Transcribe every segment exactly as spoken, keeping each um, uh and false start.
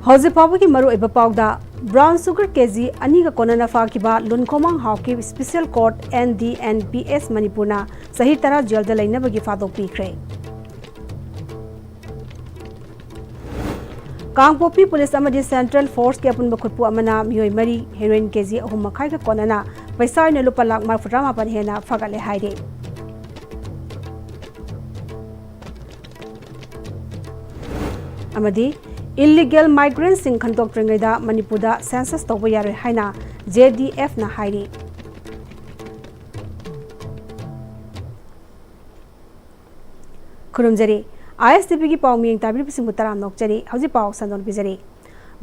ꯍꯧꯖꯤꯛ ꯐꯥꯎꯕꯒꯤ ꯃꯔꯨꯑꯣꯏꯕ ꯄꯥꯎꯗ, brown sugar ꯀꯦꯖꯤ ꯑꯅꯤꯒ ꯀꯣꯟꯅꯅ ꯐꯥꯈꯤꯕ ꯂꯨꯟꯈꯣꯃꯥꯡ Haokip special court N D N P S ꯃꯅꯤꯄꯨꯔꯅ ꯆꯍꯤ ꯇꯔꯥ ꯖꯦꯜꯗ ꯂꯩꯅꯕꯒꯤ ꯐꯥꯗꯣꯛꯄꯤꯈ꯭ꯔꯦ꯫ ꯀꯥꯡꯄꯣꯛꯄꯤ ꯄꯨꯂꯤꯁ ꯑꯃꯗꯤ ꯁꯦꯟꯇ꯭ꯔꯦꯜ ꯐꯣꯔꯁꯀꯤ ꯑꯄꯨꯟꯕ ꯈꯨꯠꯄꯨ ꯑꯃꯅ ꯃꯤꯑꯣꯏ ꯃꯔꯤ ꯍꯦꯔꯣꯏꯟ ꯀꯦꯖꯤ ꯑꯍꯨꯝ ꯃꯈꯥꯏꯒ ꯀꯣꯟꯅꯅ ꯄꯩꯁꯥ ꯑꯣꯏꯅ ꯂꯨꯄꯥ ꯂꯥꯈ ꯃꯔꯤꯐꯨꯇꯔꯥ ꯃꯥꯄꯟ ꯍꯦꯟꯅ ꯐꯥꯒꯠꯂꯦ ꯍꯥꯏꯔꯤ꯫ ꯑꯃꯗꯤ illegal migrantꯁꯤꯡ ꯈꯟꯗꯣꯛꯇ꯭ꯔꯤꯉꯩꯗ ꯃꯅꯤꯄꯨꯔꯗ census ꯇꯧꯕ ꯌꯥꯔꯣꯏ ꯍꯥꯏꯅ J D Fꯅ ꯍꯥꯏꯔꯤ꯫ ꯈꯨꯔꯨꯝꯖꯔꯤ꯫ I S T Vꯒꯤ ꯄꯥꯎ ꯃꯤꯠꯌꯦꯡ ꯇꯥꯕꯤꯔꯤꯕꯁꯤꯡꯕꯨ ꯇꯔꯥꯝꯅ ꯑꯣꯛꯆꯔꯤ꯫ ꯍꯧꯖꯤꯛ ꯄꯥꯎ ꯁꯟꯗꯣꯛꯅ ꯄꯤꯖꯔꯤ꯫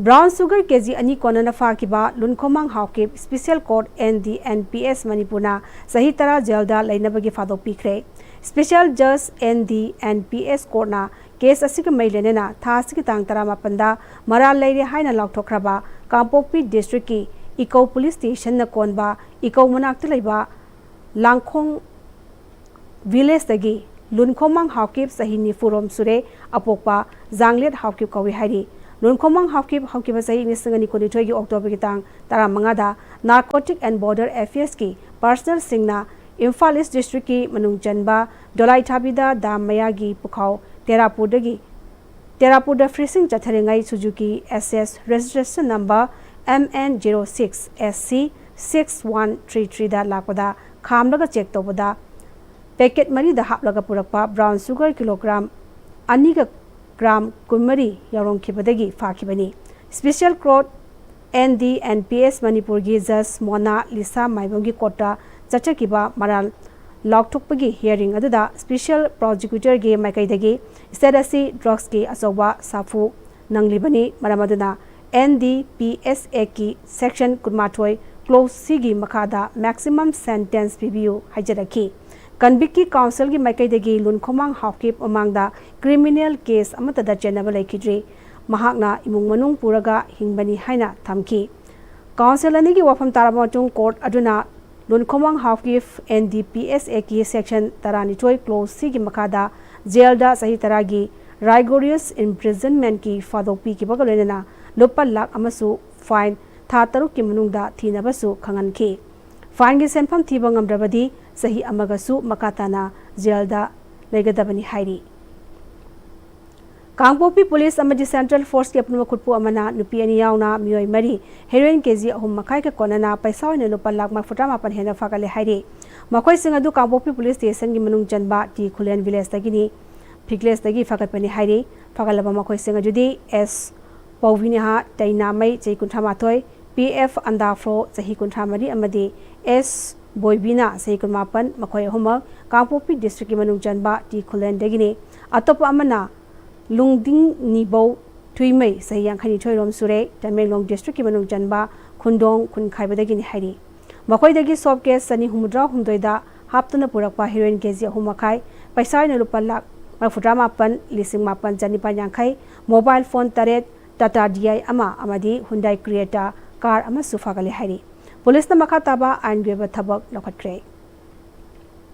Brown sugar ꯀꯦꯖꯤ ꯑꯅꯤ ꯀꯣꯟꯅꯅ ꯐꯥꯈꯤꯕ ꯂꯨꯟꯈꯣꯃꯥꯡ Haokip special court N D N P S ꯃꯅꯤꯄꯨꯔꯅ ꯆꯍꯤ ꯇꯔꯥ ꯖꯦꯜꯗ ꯂꯩꯅꯕꯒꯤ ꯐꯥꯗꯣꯛꯄꯤꯈ꯭ꯔꯦ꯫ Special Judge N D N P S courtꯅ case ꯑꯁꯤꯒ ꯃꯔꯤ ꯂꯩꯅꯅ ꯊꯥ ꯑꯁꯤꯒꯤ ꯇꯥꯡ ꯇꯔꯥꯃꯥꯄꯟꯗ ꯃꯔꯥꯜ ꯂꯩꯔꯦ ꯍꯥꯏꯅ ꯂꯥꯎꯊꯣꯛꯈ꯭ꯔꯕ ꯀꯥꯡꯄꯣꯛꯄꯤ districtꯀꯤ ꯏꯀꯧ police stationꯅ ꯀꯣꯟꯕ ꯏꯀꯧ ꯃꯅꯥꯛꯇ ꯂꯩꯕ ꯂꯥꯡꯈꯣꯡ villageꯇꯒꯤ ꯂꯨꯟꯈꯣꯃꯥꯡ ꯍꯥꯎꯀꯤꯞ ꯆꯍꯤ ꯅꯤꯐꯨꯔꯣꯝ ꯁꯨꯔꯦ, ꯑꯄꯣꯛꯄ ꯖꯥꯡꯂꯦꯠ ꯍꯥꯎꯀꯤꯞ ꯀꯧꯏ ꯍꯥꯏꯔꯤ꯫ ꯂꯨꯟꯈꯣꯃꯥꯡ ꯍꯥꯎꯀꯤꯞ ꯍꯧꯈꯤꯕ ꯆꯍꯤ ꯂꯤꯁꯤꯡ ꯑꯅꯤ ꯀꯨꯟꯅꯤꯊꯣꯏꯒꯤ Octoberꯒꯤ ꯇꯥꯡ ꯇꯔꯥꯃꯉꯥꯗ Narcotic and Border Affairsꯀꯤ personnelꯁꯤꯡꯅ Imphal East districtꯀꯤ ꯃꯅꯨꯡ ꯆꯟꯕ ꯗꯣꯂꯥꯏꯊꯥꯕꯤꯗ dam ꯃꯌꯥꯒꯤ ꯄꯨꯈꯥꯎ ꯇꯦꯔꯥꯄꯨꯔꯗꯒꯤ ꯇꯦꯔꯥꯄꯨꯔꯗ fishing ꯆꯠꯊꯔꯤꯉꯩ Suzuki S S registration number M N zero six S C six one three threeꯗ ꯂꯥꯛꯄꯗ ꯈꯥꯝꯂꯒ check ꯇꯧꯕꯗ packet ꯃꯔꯤꯗ ꯍꯥꯞꯂꯒ ꯄꯨꯔꯛꯄ brown sugar kilogram ꯑꯅꯤꯒ gram ꯀꯨꯟꯃꯔꯤ ꯌꯥꯎꯔꯝꯈꯤꯕꯗꯒꯤ ꯐꯥꯈꯤꯕꯅꯤ꯫ Special court N D N P S ꯃꯅꯤꯄꯨꯔꯒꯤ Judge ꯃꯣꯅꯥ ꯂꯤꯁꯥ ꯃꯥꯏꯕꯝꯒꯤ courtꯇ ꯆꯠꯆꯈꯤꯕ ꯃꯔꯥꯜ ꯂꯥꯎꯊꯣꯛꯄꯒꯤ hearing ꯑꯗꯨꯗ special prosecutorꯒꯤ ꯃꯥꯏꯀꯩꯗꯒꯤ state ꯑꯁꯤ drugsꯀꯤ ꯑꯆꯧꯕ ꯁꯥꯐꯨ ꯅꯪꯂꯤꯕꯅꯤ꯫ ꯃꯔꯝ ꯑꯗꯨꯅ N D P S Actꯀꯤ section ꯀꯨꯟꯃꯥꯊꯣꯏ clause Cꯒꯤ ꯃꯈꯥꯗ maximum sentence ꯄꯤꯕꯤꯌꯨ ꯍꯥꯏꯖꯔꯛꯈꯤ꯫ Convictꯀꯤ counselꯒꯤ ꯃꯥꯏꯀꯩꯗꯒꯤ ꯂꯨꯟꯈꯣꯃꯥꯡ ꯍꯥꯎꯀꯤꯞ ꯃꯃꯥꯡꯗ criminal case ꯑꯃꯠꯇꯗ ꯆꯦꯟꯅꯕ ꯂꯩꯈꯤꯗ꯭ꯔꯤ꯫ ꯃꯍꯥꯛꯅ ꯏꯃꯨꯡ ꯃꯅꯨꯡ ꯄꯨꯔꯒ ꯍꯤꯡꯕꯅꯤ ꯍꯥꯏꯅ ꯊꯝꯈꯤ꯫ Counsel ꯑꯅꯤꯒꯤ ꯋꯥꯐꯝ ꯇꯥꯔꯕ ꯃꯇꯨꯡ court ꯑꯗꯨꯅ ꯂꯨꯟꯈꯣꯃꯥꯡ Haokip N D P S Acꯀꯤ section ꯇꯔꯥꯅꯤꯊꯣꯏ clause Cꯒꯤ ꯃꯈꯥꯗ ꯖꯦꯜꯗ ꯆꯍꯤ ꯇꯔꯥꯒꯤ rigorous imprisonmentꯀꯤ ꯐꯥꯗꯣꯛ ꯄꯤꯈꯤꯕꯒ ꯂꯣꯏꯅꯅ ꯂꯨꯄꯥ ꯂꯥꯈ ꯑꯃꯁꯨ fine ꯊꯥ ꯇꯔꯨꯛꯀꯤ ꯃꯅꯨꯡꯗ ꯊꯤꯅꯕꯁꯨ ꯈꯪꯍꯟꯈꯤ꯫ Fineꯒꯤ ꯁꯦꯟꯐꯝ ꯊꯤꯕ ꯉꯝꯗ꯭ꯔꯕꯗꯤ ꯆꯍꯤ ꯑꯃꯒꯁꯨ ꯃꯈꯥ ꯇꯥꯅ ꯖꯦꯜꯗ ꯂꯩꯒꯗꯕꯅꯤ ꯍꯥꯏꯔꯤ꯫ ꯀꯥꯡꯄꯣꯛꯄꯤ ꯄꯨꯂꯤꯁ ꯑꯃꯗꯤ Central Forceꯀꯤ ꯑꯄꯨꯟꯕ ꯈꯨꯠꯄꯨ ꯑꯃꯅ ꯅꯨꯄꯤ ꯑꯅꯤ ꯌꯥꯎꯅ ꯃꯤꯑꯣꯏ ꯃꯔꯤ heroin ꯀꯦ ꯖꯤ ꯑꯍꯨꯝ ꯃꯈꯥꯏꯒ ꯀꯣꯟꯅꯅ ꯄꯩꯁꯥ ꯑꯣꯏꯅ ꯂꯨꯄꯥ ꯂꯥꯈ ꯃꯔꯤꯐꯨꯇꯔꯥ ꯃꯥꯄꯟ ꯍꯦꯟꯅ ꯐꯥꯒꯠꯂꯦ ꯍꯥꯏꯔꯤ꯫ ꯃꯈꯣꯏꯁꯤꯡ ꯑꯗꯨ ꯀꯥꯡꯄꯣꯛꯄꯤ ꯄꯨꯂꯤꯁ ꯁ꯭ꯇꯦꯁꯟꯒꯤ ꯃꯅꯨꯡ ꯆꯟꯕ ꯇꯤ ꯈꯨꯂꯦꯟ ꯚꯤꯂꯦꯖꯇꯒꯤꯅꯤ꯫ ꯚꯤꯂꯦꯖꯇꯒꯤ ꯐꯥꯒꯠꯄꯅꯤ ꯍꯥꯏꯔꯤ꯫ ꯐꯥꯒꯠꯂꯕ ꯃꯈꯣꯏꯁꯤꯡ ꯑꯗꯨꯗꯤ ꯑꯦꯁ ꯄꯧꯕꯤꯅꯦꯍꯥ ꯇꯩꯅꯥꯃꯩ, ꯆꯍꯤ ꯀꯨꯟꯊ꯭ꯔꯥ ꯃꯥꯊꯣꯏ, ꯄꯤ ꯑꯦꯐ ꯑꯟꯗꯥꯐ꯭ꯔꯣ, ꯆꯍꯤ ꯀꯨꯟꯊ꯭ꯔꯥ ꯃꯔꯤ, ꯑꯃꯗꯤ ꯑꯦꯁ ꯕꯣꯏꯕꯤꯅꯥ, ꯆꯍꯤ ꯀꯨꯟꯃꯥꯄꯟ, ꯃꯈꯣꯏ ꯑꯍꯨꯝꯃꯛ ꯀꯥꯡꯄꯣꯛꯄꯤ ꯗꯤꯁꯇ꯭ꯔꯤꯛꯀꯤ ꯃꯅꯨꯡ ꯆꯟꯕ ꯇꯤ ꯈꯨꯂꯦꯟꯗꯒꯤꯅꯤ꯫ ꯑꯇꯣꯞꯄ ꯑꯃꯅ ꯂꯨꯡꯗꯤꯡ ꯅꯤꯕꯧ ꯊꯨꯏꯃꯩ, ꯆꯍꯤ ꯌꯥꯡꯈꯩꯅꯤꯊꯣꯏ ꯔꯣꯝ ꯁꯨꯔꯦ, ꯇꯃꯦꯡꯂꯣꯡ ꯗꯤꯁꯇ꯭ꯔꯤꯛꯀꯤ ꯃꯅꯨꯡ ꯆꯟꯕ ꯈꯨꯟꯗꯣꯡ ꯈꯨꯟꯈꯥꯏꯕꯗꯒꯤꯅꯤ ꯍꯥꯏꯔꯤ꯫ ꯃꯈꯣꯏꯗꯒꯤ soap case ꯆꯅꯤ ꯍꯨꯝꯐꯨꯇꯔꯥ ꯍꯨꯝꯗꯣꯏꯗ ꯍꯥꯞꯇꯨꯅ ꯄꯨꯔꯛꯄ heroin ꯀꯦ ꯖꯤ ꯑꯍꯨꯝ ꯃꯈꯥꯏ, ꯄꯩꯁꯥ ꯑꯣꯏꯅ ꯂꯨꯄꯥ ꯂꯥꯈ ꯃꯔꯤꯐꯨꯇꯔꯥ ꯃꯥꯄꯟ ꯂꯤꯁꯤꯡ ꯃꯥꯄꯟ ꯆꯅꯤꯄꯥꯟ ꯌꯥꯡꯈꯩ, mobile phone ꯇꯔꯦꯠ, Tata D I ꯑꯃ ꯑꯃꯗꯤ Hyundai Creta car ꯑꯃꯁꯨ ꯐꯥꯒꯠꯂꯦ ꯍꯥꯏꯔꯤ꯫ ꯄꯨꯂꯤꯁꯅ ꯃꯈꯥ ꯇꯥꯕ ꯑꯥꯏꯟꯒꯤ ꯑꯣꯏꯕ ꯊꯕꯛ ꯂꯧꯈꯠꯈ꯭ꯔꯦ꯫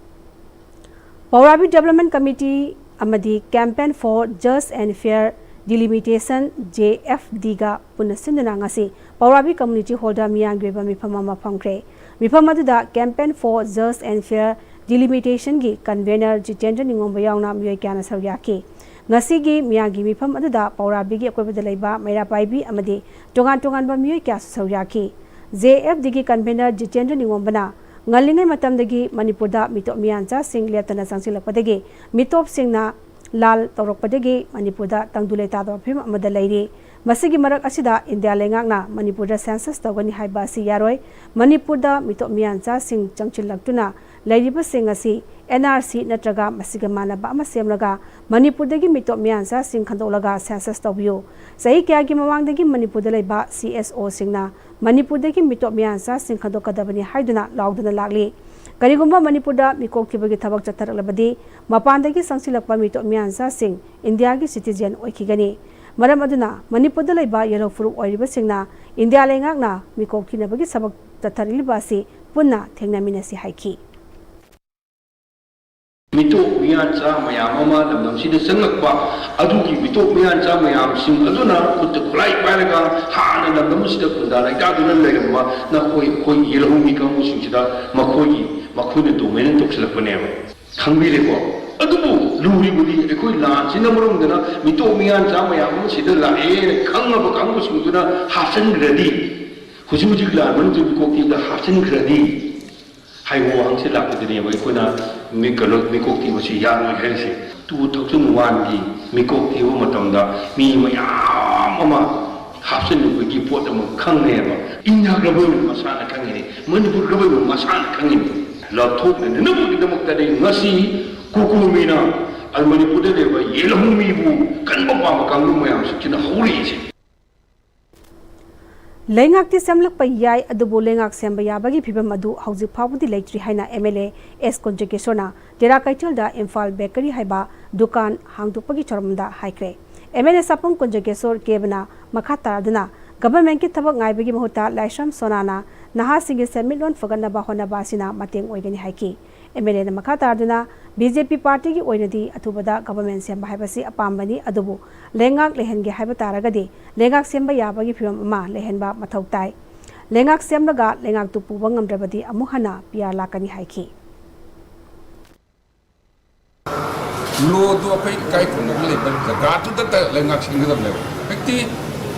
ꯄꯧꯔꯥꯕꯤ Development Committee ꯑꯃꯗꯤ Campaign for Just and Fair Delimitation, J F D ꯒ ꯄꯨꯟꯅ ꯁꯤꯟꯗꯨꯅ ꯉꯁꯤ ꯄꯧꯔꯥꯕꯤ Community Hallꯗ ꯃꯤꯌꯥꯝꯒꯤ ꯑꯣꯏꯕ ꯃꯤꯐꯝ ꯑꯃ ꯐꯝꯈ꯭ꯔꯦ꯫ ꯃꯤꯐꯝ ꯑꯗꯨꯗ Campaign for Just and Fair Delimitationꯒꯤ convener Jitendra ꯅꯤꯉꯣꯝꯕ ꯌꯥꯎꯅ ꯃꯤꯑꯣꯏ ꯀꯌꯥꯅ ꯁꯔꯨꯛ ꯌꯥꯈꯤ꯫ ꯉꯁꯤꯒꯤ ꯃꯤꯌꯥꯝꯒꯤ ꯃꯤꯐꯝ ꯑꯗꯨꯗ ꯄꯧꯔꯥꯕꯤꯒꯤ ꯑꯀꯣꯏꯕꯗ ꯂꯩꯕ ꯃꯩꯔꯥ ꯄꯥꯏꯕꯤ ꯑꯃꯗꯤ ꯇꯣꯉꯥꯟ ꯇꯣꯉꯥꯟꯕ ꯃꯤꯑꯣꯏ ꯀꯌꯥꯁꯨ ꯁꯔꯨꯛ ꯌꯥꯈꯤ꯫ J F Dꯒꯤ convener ꯖꯤꯇꯦꯟꯗ꯭ꯔ ꯅꯤꯉꯣꯝꯕꯅ ꯉꯜꯂꯤꯉꯩ ꯃꯇꯝꯗꯒꯤ ꯃꯅꯤꯄꯨꯔꯗ ꯃꯤꯇꯣꯞ ꯃꯤꯌꯥꯟꯆꯥꯁꯤꯡ ꯂꯦꯞꯇꯅ ꯆꯪꯁꯤꯜꯂꯛꯄꯗꯒꯤ ꯃꯤꯇꯣꯞꯁꯤꯡꯅ ꯂꯥꯜ ꯇꯧꯔꯛꯄꯗꯒꯤ ꯃꯅꯤꯄꯨꯔꯗ ꯇꯪꯗꯨ ꯂꯩꯇꯥꯗꯕ ꯐꯤꯕꯝ ꯑꯃꯗ ꯂꯩꯔꯤ꯫ ꯃꯁꯤꯒꯤ ꯃꯔꯛ ꯑꯁꯤꯗ ꯏꯟꯗꯤꯌꯥ ꯂꯩꯉꯥꯛꯅ ꯃꯅꯤꯄꯨꯔꯗ census ꯇꯧꯒꯅꯤ ꯍꯥꯏꯕ ꯑꯁꯤ ꯌꯥꯔꯣꯏ꯫ ꯃꯅꯤꯄꯨꯔꯗ ꯃꯤꯇꯣꯞ ꯃꯤꯌꯥꯟꯆꯥꯁꯤꯡ ꯆꯪꯁꯤꯜꯂꯛꯇꯨꯅ ꯂꯩꯔꯤꯕꯁꯤꯡ ꯑꯁꯤ N R C ꯅꯠꯇ꯭ꯔꯒ ꯃꯁꯤꯒ ꯃꯥꯟꯅꯕ ꯑꯃ ꯁꯦꯝꯂꯒ ꯃꯅꯤꯄꯨꯔꯗꯒꯤ ꯃꯤꯇꯣꯞ ꯃꯤꯌꯥꯟꯆꯥꯁꯤꯡ ꯈꯟꯗꯣꯛꯂꯒ census ꯇꯧꯕꯤꯌꯨ꯫ ꯆꯍꯤ ꯀꯌꯥꯒꯤ ꯃꯃꯥꯡꯗꯒꯤ ꯃꯅꯤꯄꯨꯔꯗ ꯂꯩꯕ C S Oꯁꯤꯡꯅ ꯃꯅꯤꯄꯨꯔꯗꯒꯤ ꯃꯤꯇꯣꯞ ꯃꯤꯌꯥꯟꯆꯥꯁꯤꯡ ꯈꯟꯗꯣꯛꯀꯗꯕꯅꯤ ꯍꯥꯏꯗꯨꯅ ꯂꯥꯎꯗꯨꯅ ꯂꯥꯛꯂꯤ꯫ ꯀꯔꯤꯒꯨꯝꯕ ꯃꯅꯤꯄꯨꯔꯗ ꯃꯤꯀꯣꯛ ꯊꯤꯕꯒꯤ ꯊꯕꯛ ꯆꯠꯊꯔꯛꯂꯕꯗꯤ ꯃꯄꯥꯟꯗꯒꯤ ꯆꯪꯁꯤꯜꯂꯛꯄ ꯃꯤꯇꯣꯞ ꯃꯤꯌꯥꯟꯆꯥꯁꯤꯡ ꯏꯟꯗꯤꯌꯥꯒꯤ citizen ꯑꯣꯏꯈꯤꯒꯅꯤ꯫ ꯃꯔꯝ ꯑꯗꯨꯅ ꯃꯅꯤꯄꯨꯔꯗ ꯂꯩꯕ ꯌꯦꯜꯍꯧ ꯐꯨꯔꯨꯞ ꯑꯣꯏꯔꯤꯕꯁꯤꯡꯅ ꯏꯟꯗꯤꯌꯥ ꯂꯩꯉꯥꯛꯅ ꯃꯤꯀꯣꯛ ꯊꯤꯅꯕꯒꯤ ꯊꯕꯛ ꯆꯠꯊꯔꯛꯂꯤꯕ ꯑꯁꯤ ꯄꯨꯟꯅ ꯊꯦꯡꯅꯃꯤꯟꯅꯁꯤ ꯍꯥꯏꯈꯤ꯫ ꯃꯤꯇꯣꯞ ꯃꯤꯌꯥꯟꯆꯥ ꯃꯌꯥꯝ ꯑꯃ ꯂꯝꯗꯝꯁꯤꯗ ꯆꯪꯂꯛꯄ, ꯑꯗꯨꯒꯤ ꯃꯤꯇꯣꯞ ꯃꯤꯌꯥꯟꯆꯥ ꯃꯌꯥꯝꯁꯤꯡ ꯑꯗꯨꯅ ꯈꯨꯠꯇ ꯈꯨꯠꯂꯥꯏ ꯄꯥꯏꯔꯒ ꯍꯥꯟꯅ ꯂꯝꯗꯝ ꯑꯁꯤꯗ ꯈꯨꯟꯗꯥ ꯂꯩꯇꯥꯗꯨꯅ ꯂꯩꯔꯝꯕ ꯅꯈꯣꯏ ꯑꯩꯈꯣꯏ ꯌꯦꯜꯍꯧꯃꯤ ꯀꯥꯡꯕꯨꯁꯤꯡꯁꯤꯗ ꯃꯈꯣꯏꯒꯤ ꯃꯈꯣꯏꯅ ꯗꯣꯃꯤꯅꯦꯟ ꯇꯧꯁꯤꯜꯂꯛꯄꯅꯦꯕ꯫ ꯈꯪꯕꯤꯔꯦꯀꯣ? ꯑꯗꯨꯕꯨ ꯂꯨꯔꯤꯕꯗꯤ ꯑꯩꯈꯣꯏ ꯂꯥꯟꯁꯤꯅ ꯃꯔꯝꯗꯅ ꯃꯤꯇꯣꯞ ꯃꯤꯌꯥꯟꯆꯥ ꯃꯌꯥꯝ ꯑꯃ ꯁꯤꯗ ꯂꯥꯛꯑꯦꯅ ꯈꯪꯉꯕ ꯀꯥꯡꯕꯨꯁꯤꯡꯗꯨꯅ ꯍꯥꯞꯆꯤꯟꯈ꯭ꯔꯗꯤ, ꯍꯧꯖꯤꯛ ꯍꯧꯖꯤꯛ ꯂꯥꯟ ꯃꯅꯨꯡꯗ ꯃꯤꯀꯣꯛ ꯊꯤꯕꯗ ꯍꯥꯞꯆꯤꯟꯈ꯭ꯔꯗꯤ ꯍꯥꯏꯕ ꯋꯥꯍꯪꯁꯤ ꯂꯥꯛꯄꯗꯨꯅꯦꯕ ꯑꯩꯈꯣꯏꯅ ꯃꯤ-, ꯀꯩꯅꯣ, ꯃꯤꯀꯣꯛ ꯊꯤꯕꯁꯤ ꯌꯥꯔꯣꯏ ꯍꯥꯏꯔꯤꯁꯦ꯫ ꯇꯨ ꯊꯥꯎꯖꯟ ꯋꯥꯟꯒꯤ ꯃꯤꯀꯣꯛ ꯊꯤꯕ ꯃꯇꯝꯗ ꯃꯤ ꯃꯌꯥꯝ ꯑꯃ ꯍꯥꯞꯆꯤꯟꯕꯒꯤ ꯄꯣꯠ ꯑꯃ ꯈꯪꯉꯦꯕ꯫ ꯏꯟꯅꯈ꯭ꯔꯕ ꯑꯣꯏꯅ ꯃꯁꯥꯅ ꯈꯪꯉꯤꯅꯤ, ꯃꯅꯤꯄꯨꯔ ꯒꯚꯔꯟꯃꯦꯟ ꯃꯁꯥꯅ ꯈꯪꯉꯤꯅꯤ꯫ ꯂꯥꯞꯊꯣꯛꯅꯅꯕꯒꯤꯗꯃꯛꯇꯗꯤ ꯉꯁꯤ ꯀꯣꯀꯣꯃꯤꯅ ꯃꯅꯤꯄꯨꯔꯗ ꯂꯩꯕ ꯌꯦꯜꯍꯧꯃꯤꯕꯨ ꯀꯟꯕ ꯄꯥꯝꯕ ꯀꯥꯡꯕꯨ ꯃꯌꯥꯝꯁꯤꯡꯁꯤꯅ ꯍꯧꯔꯛꯏꯁꯦ꯫ ꯂꯩꯉꯥꯛꯇꯤ ꯁꯦꯝꯂꯛꯄ ꯌꯥꯏ, ꯑꯗꯨꯕꯨ ꯂꯩꯉꯥꯛ ꯁꯦꯝꯕ ꯌꯥꯕꯒꯤ ꯐꯤꯚꯝ ꯑꯗꯨ ꯍꯧꯖꯤꯛ ꯐꯥꯎꯕꯗꯤ ꯂꯩꯇ꯭ꯔꯤ ꯍꯥꯏꯅ ꯑꯦꯝ ꯑꯦꯜ ꯑꯦ ꯑꯦꯁ ꯀꯨꯟꯖꯀꯦꯁꯣꯔꯅ ꯇꯦꯔꯥ ꯀꯩꯊꯦꯜꯗ ꯏꯝꯐꯥꯜ ꯕꯦꯀꯔꯤ ꯍꯥꯏꯕ ꯗꯨꯀꯥꯟ ꯍꯥꯡꯗꯣꯛꯄꯒꯤ ꯊꯧꯔꯝꯗ ꯍꯥꯏꯈ꯭ꯔꯦ꯫ ꯑꯦꯝ ꯑꯦꯜ ꯑꯦ ꯁꯥꯄꯝ ꯀꯨꯟꯖꯀꯦꯁꯣꯔ ꯀꯦꯕꯅ ꯃꯈꯥ ꯇꯥꯔꯗꯨꯅ ꯒꯚꯔꯟꯃꯦꯟꯠꯀꯤ ꯊꯕꯛ ꯉꯥꯏꯕꯒꯤ ꯃꯍꯨꯠꯇ ꯂꯥꯏꯁ꯭ꯔꯝ ꯁꯣꯅꯥꯅ ꯅꯍꯥꯁꯤꯡꯒꯤ ꯁꯦꯟꯃꯤꯠꯂꯣꯟ ꯐꯒꯠꯅꯕ ꯍꯣꯠꯅꯕ ꯑꯁꯤꯅ ꯃꯇꯦꯡ ꯑꯣꯏꯒꯅꯤ ꯍꯥꯏꯈꯤ꯫ ꯑꯦꯝ ꯑꯦꯜ ꯑꯦꯅ ꯃꯈꯥ ꯇꯥꯔꯗꯨꯅ ꯕꯤ ꯖꯦ ꯄꯤ ꯄꯥꯔꯇꯤꯒꯤ ꯑꯣꯏꯅꯗꯤ ꯑꯊꯨꯕꯗ ꯒꯚꯔꯟꯃꯦꯟꯠ ꯁꯦꯝꯕ ꯍꯥꯏꯕꯁꯤ ꯑꯄꯥꯝꯕꯅꯤ, ꯑꯗꯨꯕꯨ ꯂꯩꯉꯥꯛ ꯂꯩꯍꯟꯒꯦ ꯍꯥꯏꯕ ꯇꯥꯔꯒꯗꯤ ꯂꯩꯉꯥꯛ ꯁꯦꯝꯕ ꯌꯥꯕꯒꯤ ꯐꯤꯚꯝ ꯑꯃ ꯂꯩꯍꯟꯕ ꯃꯊꯧ ꯇꯥꯏ꯫ ꯂꯩꯉꯥꯛ ꯁꯦꯝꯂꯒ ꯂꯩꯉꯥꯛꯇꯨ ꯄꯨꯕ ꯉꯝꯗ꯭ꯔꯕꯗꯤ ꯑꯃꯨꯛ ꯍꯟꯅ ꯄꯤ ꯑꯥꯔ ꯂꯥꯛꯀꯅꯤ ꯍꯥꯏꯈꯤ꯫ ꯂꯣꯗꯨ ꯑꯩꯈꯣꯏ ꯏꯀꯥꯏ ꯈꯨꯝꯅꯕ ꯂꯩꯕ ꯖꯒꯥꯗꯨꯗꯇ ꯂꯩꯉꯥꯛ ꯁꯤꯟꯒꯗꯕꯅꯦꯕ꯫ ꯍꯧꯖꯤꯛꯇꯤ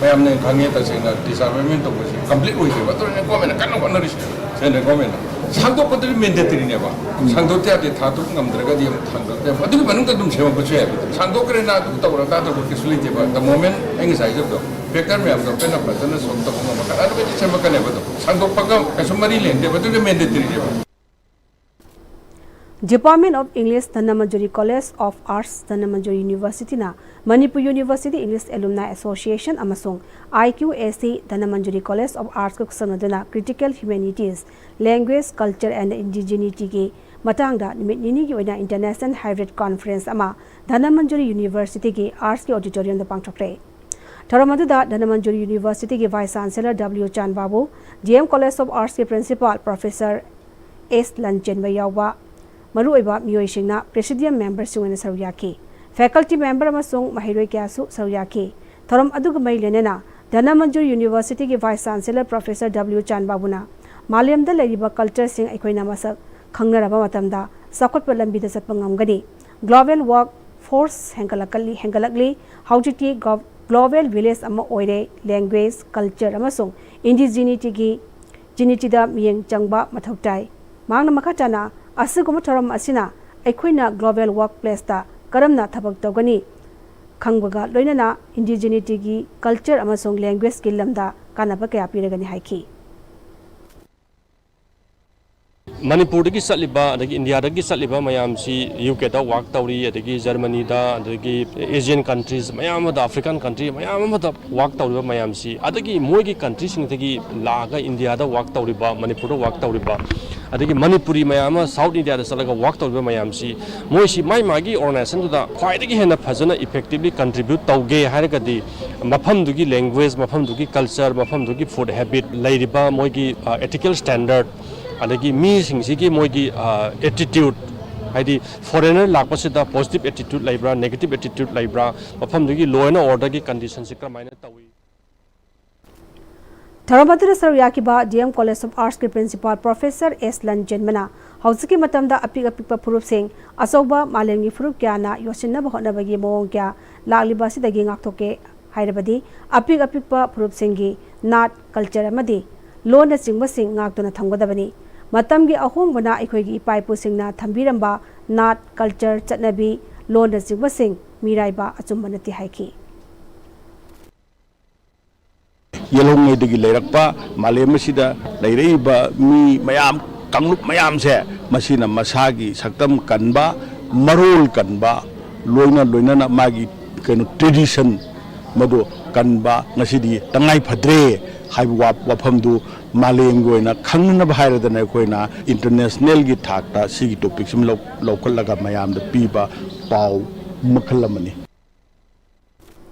ꯃꯌꯥꯝꯅ ꯈꯪꯉꯦ, ꯇꯁꯦꯡꯅ ꯗꯤꯁꯑꯥꯔꯃꯦꯟ ꯇꯧꯕꯁꯤ ꯀꯝꯄ꯭ꯂꯤꯠ ꯑꯣꯏꯗꯦꯕ꯫ ꯑꯗꯨꯅ ꯒꯣꯔꯃꯦꯟꯅ ꯀꯟꯅ ꯍꯣꯠꯅꯔꯤꯁꯦ, ꯁꯦꯟꯇ꯭ꯔꯦꯜ ꯒꯣꯔꯃꯦꯟꯅ ꯁꯥꯡꯗꯣꯛꯄꯗꯨꯗꯤ ꯃꯦꯟꯗꯦꯇꯔꯤꯅꯦꯕ꯫ ꯁꯥꯡꯗꯣꯛꯇ ꯌꯥꯗꯦ, ꯊꯥ ꯇꯔꯨꯛ ꯉꯝꯗ꯭ꯔꯒꯗꯤ ꯑꯃꯨꯛ ꯁꯥꯡꯗꯣꯛꯇꯦ꯫ ꯑꯗꯨꯒꯤ ꯃꯅꯨꯡꯗ ꯑꯗꯨꯝ ꯁꯦꯝꯃꯛꯄꯁꯨ ꯌꯥꯏ꯫ ꯁꯥꯡꯗꯣꯛꯈ꯭ꯔꯦꯅ ꯑꯗꯨ ꯇꯧꯔ ꯇꯥꯗꯕ ꯀꯩꯁꯨ ꯂꯩꯇꯦꯕ꯫ The moment ꯑꯩ ꯉꯁꯥꯏ ꯍꯥꯏꯖꯕꯗꯣ, ꯐꯦꯛꯇꯔ ꯃꯌꯥꯝꯗꯣ ꯑꯩꯈꯣꯏꯅ ꯐꯖꯅ ꯁꯣꯜꯕ ꯇꯧꯕ ꯉꯝꯃꯀꯥꯟꯗ ꯑꯗꯨꯒꯗꯤ ꯁꯦꯝꯃꯛꯀꯅꯦꯕ꯫ ꯑꯗꯣ ꯁꯥꯡꯗꯣꯛꯄꯒ ꯀꯩꯁꯨ ꯃꯔꯤ ꯂꯩꯅꯗꯦꯕ, ꯑꯗꯨꯗꯤ ꯃꯦꯟꯗꯦꯇꯔꯤꯅꯦꯕ꯫ Department of English, Dhanamanjuri College of Arts, Dhanamanjuri University ꯅ Manipur University English Alumni Association ꯑꯃꯁꯨꯡ I Q A C Dhanamanjuri College of Arts ꯀ ꯈꯨꯠꯁꯝꯅꯗꯨꯅ Critical Humanities, Language, Culture and Indigeneity ꯒꯤ ꯃꯇꯥꯡꯗ ꯅꯨꯃꯤꯠ ꯅꯤꯅꯤꯒꯤ ꯑꯣꯏꯅ International Hybrid Conference ꯑꯃ Dhanamanjuri University ꯒꯤ Arts ꯀꯤ Auditorium ꯗ ꯄꯥꯡꯊꯣꯛꯈ꯭ꯔꯦ꯫ ꯊꯧꯔꯝ ꯑꯗꯨꯗ ꯙꯅꯃꯟꯖꯨꯔꯤ University ꯒꯤ Vice Chancellor W ꯆꯥꯟꯕꯥꯕꯨ, D M College of Arts ꯀꯤ Principal Professor ꯑꯦꯁ ꯂꯟꯆꯦꯟꯕ ꯌꯥꯎꯕ ꯃꯔꯨꯑꯣꯏꯕ ꯃꯤꯑꯣꯏꯁꯤꯡꯅ presidium memberꯁꯤꯡ ꯑꯣꯏꯅ ꯁꯔꯨꯛ ꯌꯥꯈꯤ꯫ Faculty member ꯑꯃꯁꯨꯡ ꯃꯍꯩꯔꯣꯏ ꯀꯌꯥꯁꯨ ꯁꯔꯨꯛ ꯌꯥꯈꯤ꯫ ꯊꯧꯔꯝ ꯑꯗꯨꯒ ꯃꯔꯤ ꯂꯩꯅꯅ ꯙꯅꯃꯟꯖꯨꯔ Universityꯒꯤ Vice Chancellor Professor W ꯆꯥꯟꯕꯥꯕꯨꯅ ꯃꯥꯂꯦꯝꯗ ꯂꯩꯔꯤꯕ cultureꯁꯤꯡ ꯑꯩꯈꯣꯏꯅ ꯃꯁꯛ ꯈꯪꯅꯔꯕ ꯃꯇꯝꯗ ꯆꯥꯎꯈꯠꯄ ꯂꯝꯕꯤꯗ ꯆꯠꯄ ꯉꯝꯒꯅꯤ꯫ Global work force ꯍꯦꯟꯒꯠꯂꯛꯀꯜꯂꯤ ꯍꯦꯟꯒꯠꯂꯛꯂꯤ꯫ ꯍꯧꯖꯤꯛꯇꯤ global village ꯑꯃ ꯑꯣꯏꯔꯦ꯫ Language, culture ꯑꯃꯁꯨꯡ indigenityꯒꯤ ꯖꯤꯅꯤꯇꯤꯗ ꯃꯤꯠꯌꯦꯡ ꯆꯪꯕ ꯃꯊꯧ ꯇꯥꯏ꯫ ꯃꯍꯥꯛꯅ ꯃꯈꯥ ꯇꯥꯅ ꯑꯁꯤꯒꯨꯝꯕ ꯊꯧꯔꯝ ꯑꯁꯤꯅ ꯑꯩꯈꯣꯏꯅ global workplaceꯇ ꯀꯔꯝꯅ ꯊꯕꯛ ꯇꯧꯒꯅꯤ ꯈꯪꯕꯒ ꯂꯣꯏꯅꯅ indigenityꯒꯤ culture ꯑꯃꯁꯨꯡ languageꯀꯤ ꯂꯝꯗ ꯀꯥꯟꯅꯕ ꯀꯌꯥ ꯄꯤꯔꯒꯅꯤ ꯍꯥꯏꯈꯤ꯫ ꯃꯅꯤꯄꯨꯔꯗꯒꯤ ꯆꯠꯂꯤꯕ ꯑꯗꯒꯤ ꯏꯟꯗꯤꯌꯥꯗꯒꯤ ꯆꯠꯂꯤꯕ ꯃꯌꯥꯝꯁꯤ ꯌꯨ ꯀꯦꯗ ꯋꯥꯛ ꯇꯧꯔꯤ, ꯑꯗꯒꯤ ꯖꯔꯃꯅꯤꯗ, ꯑꯗꯒꯤ Asian countries ꯃꯌꯥꯝ ꯑꯃꯗ, African country ꯃꯌꯥꯝ ꯑꯃꯗ ꯋꯥꯛ ꯇꯧꯔꯤꯕ ꯃꯌꯥꯝꯁꯤ, ꯑꯗꯒꯤ ꯃꯣꯏꯒꯤ countryꯁꯤꯡꯗꯒꯤ ꯂꯥꯛꯑꯒ ꯏꯟꯗꯤꯌꯥꯗ ꯋꯥꯛ ꯇꯧꯔꯤꯕ, ꯃꯅꯤꯄꯨꯔꯗ ꯋꯥꯛ ꯇꯧꯔꯤꯕ, ꯑꯗꯒꯤ ꯃꯅꯤꯄꯨꯔꯤ ꯃꯌꯥꯝ ꯑꯃ South Indiaꯗ ꯆꯠꯂꯒ ꯋꯥꯛ ꯇꯧꯔꯤꯕ ꯃꯌꯥꯝꯁꯤ, ꯃꯣꯏꯁꯤ ꯃꯥꯏ ꯃꯥꯒꯤ organizationꯗꯨꯗ ꯈ꯭ꯋꯥꯏꯗꯒꯤ ꯍꯦꯟꯅ ꯐꯖꯅ effectively contribute ꯇꯧꯒꯦ ꯍꯥꯏꯔꯒꯗꯤ, ꯃꯐꯝꯗꯨꯒꯤ language, ꯃꯐꯝꯗꯨꯒꯤ culture, ꯃꯐꯝꯗꯨꯒꯤ food habit, ꯂꯩꯔꯤꯕ ꯃꯣꯏꯒꯤ ethical standard, ꯑꯗꯒꯤ ꯃꯤꯁꯤꯡꯁꯤꯒꯤ ꯃꯣꯏꯒꯤ attitude, ꯍꯥꯏꯗꯤ foreigner ꯂꯥꯛꯄꯁꯤꯗ positive attitude ꯂꯩꯕ꯭ꯔꯥ, negative attitude ꯂꯩꯕ꯭ꯔꯥ, ꯃꯐꯝꯗꯨꯒꯤ law and orderꯒꯤ conditionꯁꯤ ꯀꯔꯝꯍꯥꯏꯅ ꯇꯧꯏ? ꯊꯧꯔꯝ ꯑꯗꯨꯗ ꯁꯔꯨꯛ ꯌꯥꯈꯤꯕ D M College of Artsꯀꯤ Principal Professor S ꯂꯟꯆꯦꯟꯕꯅ ꯍꯧꯖꯤꯛꯀꯤ ꯃꯇꯝꯗ ꯑꯄꯤꯛ ꯑꯄꯤꯛꯄ ꯐꯨꯔꯨꯞꯁꯤꯡ ꯑꯆꯧꯕ ꯃꯥꯂꯦꯝꯒꯤ ꯐꯨꯔꯨꯞ ꯀꯌꯥꯅ ꯌꯣꯠꯁꯤꯟꯅꯕ ꯍꯣꯠꯅꯕꯒꯤ ꯃꯑꯣꯡ ꯀꯌꯥ ꯂꯥꯛꯂꯤꯕ ꯑꯁꯤꯗꯒꯤ ꯉꯥꯛꯊꯣꯛꯀꯦ ꯍꯥꯏꯔꯕꯗꯤ ꯑꯄꯤꯛ ꯑꯄꯤꯛꯄ ꯐꯨꯔꯨꯞꯁꯤꯡꯒꯤ ꯅꯥꯠ, culture ꯑꯃꯗꯤ ꯂꯣꯟꯅꯆꯤꯡꯕꯁꯤꯡ ꯉꯥꯛꯇꯨꯅ ꯊꯝꯒꯗꯕꯅꯤ꯫ ꯃꯇꯝꯒꯤ ꯑꯍꯣꯡꯕꯅ ꯑꯩꯈꯣꯏꯒꯤ ꯏꯄꯥ ꯏꯄꯨꯁꯤꯡꯅ ꯊꯝꯕꯤꯔꯝꯕ ꯅꯥꯠ, culture, ꯆꯠꯅꯕꯤ, ꯂꯣꯟꯅꯆꯤꯡꯕꯁꯤꯡ ꯃꯤꯔꯥꯏꯕ ꯑꯆꯨꯝꯕ ꯅꯠꯇꯦ ꯍꯥꯏꯈꯤ꯫ ꯌꯦꯜꯍꯧꯉꯩꯗꯒꯤ ꯂꯩꯔꯛꯄ ꯃꯥꯂꯦꯝ ꯑꯁꯤꯗ ꯂꯩꯔꯛꯏꯕ ꯃꯤ ꯃꯌꯥꯝ, ꯀꯥꯡꯂꯨꯞ ꯃꯌꯥꯝꯁꯦ ꯃꯁꯤꯅ ꯃꯁꯥꯒꯤ ꯁꯛꯇꯝ ꯀꯟꯕ, ꯃꯔꯣꯜ ꯀꯟꯕ, ꯂꯣꯏꯅ ꯂꯣꯏꯅꯅ ꯃꯥꯒꯤ ꯀꯩꯅꯣ tradition ꯃꯗꯨ ꯀꯟꯕ ꯉꯁꯤꯗꯤ ꯇꯉꯥꯏ ꯐꯗ꯭ꯔꯦ ꯍꯥꯏꯕ ꯋꯥ-, ꯋꯥꯐꯝꯗꯨ ꯃꯥꯂꯦꯝꯒꯤ ꯑꯣꯏꯅ ꯈꯪꯅꯅꯕ ꯍꯥꯏꯔꯗꯅ ꯑꯩꯈꯣꯏꯅ internationalꯒꯤ ꯊꯥꯛꯇ ꯁꯤꯒꯤ topicꯁꯤꯃ ꯂꯧ-, ꯂꯧꯈꯠꯂꯒ ꯃꯌꯥꯝꯗ ꯄꯤꯕ ꯄꯥꯎ ꯃꯈꯜ ꯑꯃꯅꯤ꯫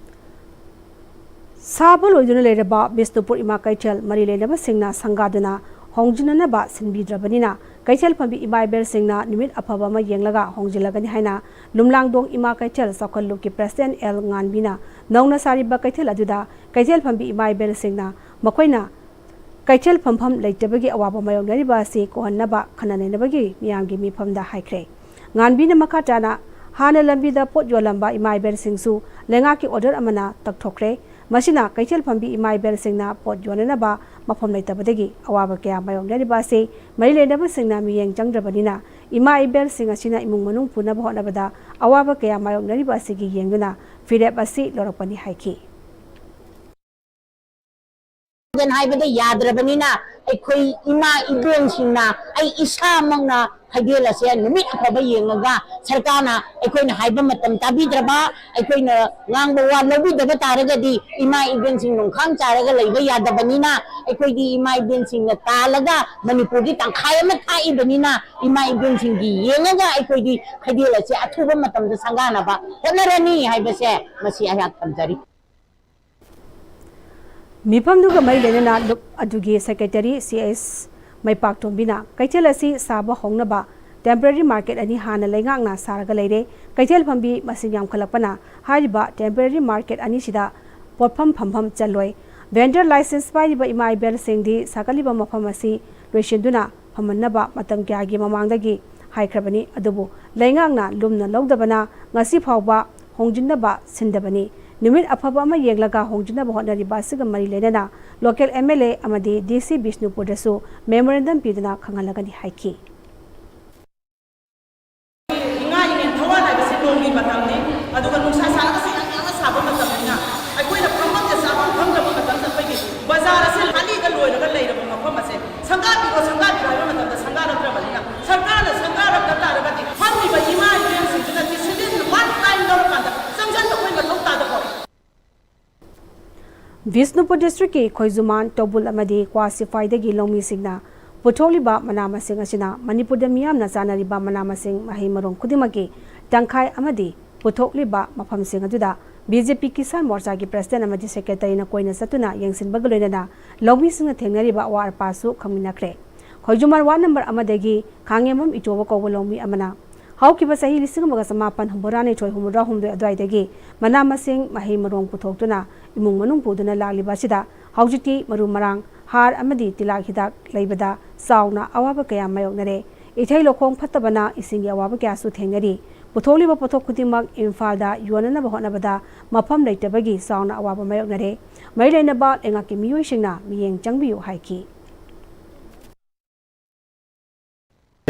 ꯁꯥꯕ ꯂꯣꯏꯗꯨꯅ ꯂꯩꯔꯕ ꯕꯤꯁꯅꯨꯄꯨꯔ ꯏꯃꯥ ꯀꯩꯊꯦꯜ ꯃꯔꯤ ꯂꯩꯅꯕꯁꯤꯡꯅ ꯁꯪꯒꯥꯗꯨꯅ ꯍꯣꯡꯖꯤꯟꯅꯅꯕ ꯁꯤꯟꯕꯤꯗ꯭ꯔꯕꯅꯤꯅ ꯀꯩꯊꯦꯜ ꯐꯝꯕꯤ ꯏꯃꯥ ꯏꯕꯦꯜꯁꯤꯡꯅ ꯅꯨꯃꯤꯠ ꯑꯐꯕ ꯑꯃ ꯌꯦꯡꯂꯒ ꯍꯣꯡꯖꯤꯜꯂꯒꯅꯤ ꯍꯥꯏꯅ ꯂꯨꯝꯂꯥꯡꯗꯣꯡ ꯏꯃꯥ ꯀꯩꯊꯦꯜ ꯆꯥꯎꯈꯠꯂꯨꯞꯀꯤ ꯄ꯭ꯔꯁꯤꯗꯦꯟ ꯑꯦꯜ ꯉꯥꯟꯕꯤꯅ ꯅꯧꯅ ꯁꯥꯔꯤꯕ ꯀꯩꯊꯦꯜ ꯑꯗꯨꯗ ꯀꯩꯊꯦꯜ ꯐꯝꯕꯤ ꯏꯃꯥ ꯏꯕꯦꯜꯁꯤꯡꯅ ꯃꯈꯣꯏꯅ ꯀꯩꯊꯦꯜ ꯐꯝꯐꯝ ꯂꯩꯇꯕꯒꯤ ꯑꯋꯥꯕ ꯃꯥꯌꯣꯛꯅꯔꯤꯕ ꯑꯁꯤ ꯀꯣꯛꯍꯟꯅꯕ ꯈꯟꯅ ꯅꯩꯅꯕꯒꯤ ꯃꯤꯌꯥꯝꯒꯤ ꯃꯤꯐꯝꯗ ꯍꯥꯏꯈ꯭ꯔꯦ꯫ ꯉꯥꯟꯕꯤꯅ ꯃꯈꯥ ꯇꯥꯅ ꯍꯥꯟꯅ ꯂꯝꯕꯤꯗ ꯄꯣꯠ ꯌꯣꯜꯂꯝꯕ ꯏꯃꯥ ꯏꯕꯦꯜꯁꯤꯡꯁꯨ ꯂꯩꯉꯥꯛꯀꯤ ꯑꯣꯔꯗꯔ ꯑꯃꯅ ꯇꯛꯊꯣꯛꯈ꯭ꯔꯦ꯫ ꯃꯁꯤꯅ ꯀꯩꯊꯦꯜ ꯐꯝꯕꯤ ꯏꯃꯥ ꯏꯕꯦꯜꯁꯤꯡꯅ ꯄꯣꯠ ꯌꯣꯟꯅꯅꯕ ꯃꯐꯝ ꯂꯩꯇꯕꯗꯒꯤ ꯑꯋꯥꯕ ꯀꯌꯥ ꯃꯥꯌꯣꯛꯅꯔꯤꯕ ꯑꯁꯤ ꯃꯔꯤ ꯂꯩꯅꯕꯁꯤꯡꯅ ꯃꯤꯠꯌꯦꯡ ꯆꯪꯗ꯭ꯔꯕꯅꯤꯅ ꯏꯃꯥ ꯏꯕꯦꯜꯁꯤꯡ ꯑꯁꯤꯅ ꯏꯃꯨꯡ ꯃꯅꯨꯡ ꯄꯨꯅꯕ ꯍꯣꯠꯅꯕꯗ ꯑꯋꯥꯕ ꯀꯌꯥ ꯃꯥꯌꯣꯛꯅꯔꯤꯕ ꯑꯁꯤꯒꯤ ꯌꯦꯡꯗꯨꯅ ꯐꯤꯔꯦꯞ ꯑꯁꯤ ꯂꯧꯔꯛꯄꯅꯤ ꯍꯥꯏꯈꯤ꯫ ꯍꯥꯏꯕꯗ ꯌꯥꯗ꯭ꯔꯕꯅꯤꯅ ꯑꯩꯈꯣꯏ ꯏꯃꯥ ꯏꯕꯦꯜꯁꯤꯡꯅ, ꯑꯩ ꯏꯁꯥꯃꯛꯅ ꯀꯩꯊꯦꯜ ꯑꯁꯦ ꯅꯨꯃꯤꯠ ꯑꯐꯕ ꯌꯦꯡꯉꯒ ꯁꯔꯀꯥꯔꯅ ꯑꯩꯈꯣꯏꯅ ꯍꯥꯏꯕ ꯃꯇꯝ ꯇꯥꯕꯤꯗ꯭ꯔꯕ, ꯑꯩꯈꯣꯏꯅ ꯉꯥꯡꯕ ꯋꯥ ꯂꯧꯕꯤꯗꯕ ꯇꯥꯔꯒꯗꯤ ꯏꯃꯥ ꯏꯕꯦꯜꯁꯤꯡ ꯅꯣꯡꯈꯥꯡ ꯆꯥꯔꯒ ꯂꯩꯕ ꯌꯥꯗꯕꯅꯤꯅ ꯑꯩꯈꯣꯏꯗꯤ ꯏꯃꯥ ꯏꯕꯦꯜꯁꯤꯡꯅ ꯇꯥꯜꯂꯒ ꯃꯅꯤꯄꯨꯔꯒꯤ ꯇꯪꯈꯥꯏ ꯑꯃ ꯊꯥꯛꯏꯕꯅꯤꯅ ꯏꯃꯥ ꯏꯕꯦꯜꯁꯤꯡꯒꯤ ꯌꯦꯡꯉꯒ ꯑꯩꯈꯣꯏꯗꯤ ꯀꯩꯊꯦꯜ ꯑꯁꯦ ꯑꯊꯨꯕ ꯃꯇꯝꯗ ꯁꯪꯒꯥꯅꯕ ꯍꯣꯠꯅꯔꯅꯤ ꯍꯥꯏꯕꯁꯦ ꯃꯁꯤ ꯑꯩꯍꯥꯛ ꯊꯝꯖꯔꯤ꯫ ꯃꯤꯐꯝꯗꯨꯒ ꯃꯔꯤ ꯂꯩꯅꯅ ꯂꯨꯞ ꯑꯗꯨꯒꯤ ꯁꯦꯀ꯭ꯔꯦꯇꯔꯤ ꯁꯤ ꯑꯦꯁ ꯃꯩꯄꯥꯛꯇꯣꯝꯕꯤꯅ ꯀꯩꯊꯦꯜ ꯑꯁꯤ ꯁꯥꯕ ꯍꯧꯅꯕ ꯇꯦꯝꯄꯔꯦꯔꯤ ꯃꯥꯔꯀꯦꯠ ꯑꯅꯤ ꯍꯥꯟꯅ ꯂꯩꯉꯥꯛꯅ ꯁꯥꯔꯒ ꯂꯩꯔꯦ꯫ ꯀꯩꯊꯦꯜ ꯐꯝꯕꯤ ꯃꯁꯤꯡ ꯌꯥꯝꯈꯠꯂꯛꯄꯅ ꯍꯥꯏꯔꯤꯕ ꯇꯦꯝꯄꯔꯦꯔꯤ ꯃꯥꯔꯀꯦꯠ ꯑꯅꯤꯁꯤꯗ ꯄꯣꯠꯐꯝ ꯐꯝꯐꯝ ꯆꯜꯂꯣꯏ꯫ ꯚꯦꯟꯗꯔ ꯂꯥꯏꯁꯦꯟꯁ ꯄꯥꯏꯔꯤꯕ ꯏꯃꯥ ꯏꯕꯦꯜꯁꯤꯡꯗꯤ ꯁꯥꯒꯠꯂꯤꯕ ꯃꯐꯝ ꯑꯁꯤ ꯂꯣꯏꯁꯤꯟꯗꯨꯅ ꯐꯝꯍꯟꯅꯕ ꯃꯇꯝ ꯀꯌꯥꯒꯤ ꯃꯃꯥꯡꯗꯒꯤ ꯍꯥꯏꯈ꯭ꯔꯕꯅꯤ꯫ ꯑꯗꯨꯕꯨ ꯂꯩꯉꯥꯛꯅ ꯂꯨꯝꯅ ꯂꯧꯗꯕꯅ ꯉꯁꯤ ꯐꯥꯎꯕ ꯍꯣꯡꯖꯤꯟꯅꯕ ꯁꯤꯟꯗꯕꯅꯤ꯫ ꯅꯨꯃꯤꯠ ꯑꯐꯕ ꯑꯃ ꯌꯦꯡꯂꯒ ꯍꯣꯡꯖꯤꯟꯅꯕ ꯍꯣꯠꯅꯔꯤꯕ ꯑꯁꯤꯒ ꯃꯔꯤ ꯂꯩꯅꯅ ꯂꯣꯀꯦꯜ ꯑꯦꯝ ꯑꯦꯜ ꯑꯦ ꯑꯃꯗꯤ ꯗꯤ ꯁꯤ ꯕꯤꯁꯅꯨꯄꯨꯔꯗꯁꯨ ꯃꯦꯃꯣꯔꯦꯟꯗꯝ ꯄꯤꯗꯨꯅ ꯈꯪꯍꯜꯂꯒꯅꯤ ꯍꯥꯏꯈꯤ꯫ ꯏꯉꯥ ꯏꯉꯦꯟ ꯊꯧꯋꯥꯟ ꯍꯥꯏꯕꯁꯤ ꯅꯣꯡꯒꯤ ꯃꯇꯝꯅꯤ, ꯑꯗꯨꯒ ꯅꯨꯡꯁꯥ ꯁꯥꯔꯒꯁꯨ ꯌꯥꯝ ꯌꯥꯝꯅ ꯁꯥꯕ ꯃꯇꯝꯅꯤꯅ ꯑꯩꯈꯣꯏꯅ ꯐꯝꯐꯝꯁꯦ ꯆꯥꯐꯝ ꯈꯪꯗꯕ ꯃꯇꯝꯗ ꯑꯩꯈꯣꯏꯒꯤ ꯕꯖꯥꯔ ꯑꯁꯦ ꯈꯥꯂꯤꯗ ꯂꯣꯏꯔꯒ ꯂꯩꯔꯕ ꯃꯐꯝ ꯑꯁꯦ ꯁꯪꯒꯥꯕꯤꯔꯣ, ꯁꯪꯒꯥꯕꯤꯔꯣ ꯍꯥꯏꯕ ꯃꯇꯝꯗ ꯁꯪꯒꯥꯔꯛꯇ꯭ꯔꯕꯅꯤꯅ ꯁꯔꯀꯥꯔꯅ ꯁꯪꯒꯥꯔꯛꯇ ꯇꯥꯔꯒꯗꯤ ꯐꯝꯃꯤꯕ ꯏꯃꯥ ꯏꯕꯦꯜꯁꯤꯡꯁꯤꯅ decision one time ꯂꯧꯔꯀꯥꯟꯗ ꯆꯪꯁꯤꯟꯕ ꯑꯩꯈꯣꯏ ꯃꯊꯧ ꯇꯥꯗꯕ꯭ꯔꯣ? ꯕꯤꯁꯅꯨꯄꯨꯔ ꯗꯤꯁꯇ꯭ꯔꯤꯛꯀꯤ ꯈꯣꯏꯖꯨꯃꯥꯟ, ꯇꯧꯕꯨꯜ ꯑꯃꯗꯤ ꯀ꯭ꯋꯥ ꯁꯤꯐꯥꯏꯗꯒꯤ ꯂꯧꯃꯤꯁꯤꯡꯅ ꯄꯨꯊꯣꯛꯂꯤꯕ ꯃꯅꯥ ꯃꯁꯤꯡ ꯑꯁꯤꯅ ꯃꯅꯤꯄꯨꯔꯗ ꯃꯤꯌꯥꯝꯅ ꯆꯥꯅꯔꯤꯕ ꯃꯅꯥ ꯃꯁꯤꯡ ꯃꯍꯩ ꯃꯔꯣꯡ ꯈꯨꯗꯤꯡꯃꯛꯀꯤ ꯇꯪꯈꯥꯏ ꯑꯃꯗꯤ ꯄꯨꯊꯣꯛꯂꯤꯕ ꯃꯐꯝꯁꯤꯡ ꯑꯗꯨꯗ ꯕꯤ ꯖꯦ ꯄꯤ ꯀꯤꯁꯥꯟ ꯃꯣꯔꯆꯥꯒꯤ ꯄ꯭ꯔꯁꯤꯗꯦꯟ ꯑꯃꯗꯤ ꯁꯦꯀ꯭ꯔꯦꯇꯔꯤꯅ ꯀꯣꯏꯅ ꯆꯠꯇꯨꯅ ꯌꯦꯡꯁꯤꯟꯕꯒ ꯂꯣꯏꯅꯅ ꯂꯧꯃꯤꯁꯤꯡꯅ ꯊꯦꯡꯅꯔꯤꯕ ꯑꯋꯥꯠ ꯑꯄꯥꯁꯨ ꯈꯪꯃꯤꯟꯅꯈ꯭ꯔꯦ꯫ ꯈꯣꯏꯖꯨꯃꯥꯟ ꯋꯥꯔꯗ ꯅꯝꯕꯔ ꯑꯃꯗꯒꯤ ꯈꯥꯡꯉꯦꯝꯕꯝ ꯏꯆꯣꯕ ꯀꯧꯕ ꯂꯧꯃꯤ ꯑꯃꯅ ꯍꯧꯈꯤꯕ ꯆꯍꯤ ꯂꯤꯁꯤꯡ ꯑꯃꯒ ꯆꯃꯥꯄꯟ ꯍꯨꯝꯐꯨꯇꯔꯥꯅꯤꯊꯣꯏ ꯍꯨꯝꯐꯨꯇꯔꯥ ꯍꯨꯝꯗꯣꯏ ꯑꯗꯨꯋꯥꯏꯗꯒꯤ ꯃꯅꯥ ꯃꯁꯤꯡ, ꯃꯍꯩ ꯃꯔꯣꯡ ꯄꯨꯊꯣꯛꯇꯨꯅ ꯏꯃꯨꯡ ꯃꯅꯨꯡ ꯄꯨꯗꯨꯅ ꯂꯥꯛꯂꯤꯕ ꯑꯁꯤꯗ ꯍꯧꯖꯤꯛꯇꯤ ꯃꯔꯨ ꯃꯔꯥꯡ, ꯍꯥꯔ ꯑꯃꯗꯤ ꯇꯤꯜꯍꯥꯠ ꯍꯤꯗꯥꯛ ꯂꯩꯕꯗ ꯆꯥꯎꯅ ꯑꯋꯥꯕ ꯀꯌꯥ ꯃꯥꯌꯣꯛꯅꯔꯦ꯫ ꯏꯊꯩ ꯂꯧꯈꯣꯡ ꯐꯠꯇꯕꯅ ꯏꯁꯤꯡꯒꯤ ꯑꯋꯥꯕ ꯀꯌꯥꯁꯨ ꯊꯦꯡꯅꯔꯤ꯫ ꯄꯨꯊꯣꯛꯂꯤꯕ ꯄꯣꯠꯊꯣꯛ ꯈꯨꯗꯤꯡꯃꯛ ꯏꯝꯐꯥꯜꯗ ꯌꯣꯟꯅꯅꯕ ꯍꯣꯠꯅꯕꯗ ꯃꯐꯝ ꯂꯩꯇꯕꯒꯤ ꯆꯥꯎꯅ ꯑꯋꯥꯕ ꯃꯥꯌꯣꯛꯅꯔꯦ꯫ ꯃꯔꯤ ꯂꯩꯅꯕ ꯂꯩꯉꯥꯛꯀꯤ ꯃꯤꯑꯣꯏꯁꯤꯡꯅ ꯃꯤꯠꯌꯦꯡ ꯆꯪꯕꯤꯌꯨ ꯍꯥꯏꯈꯤ꯫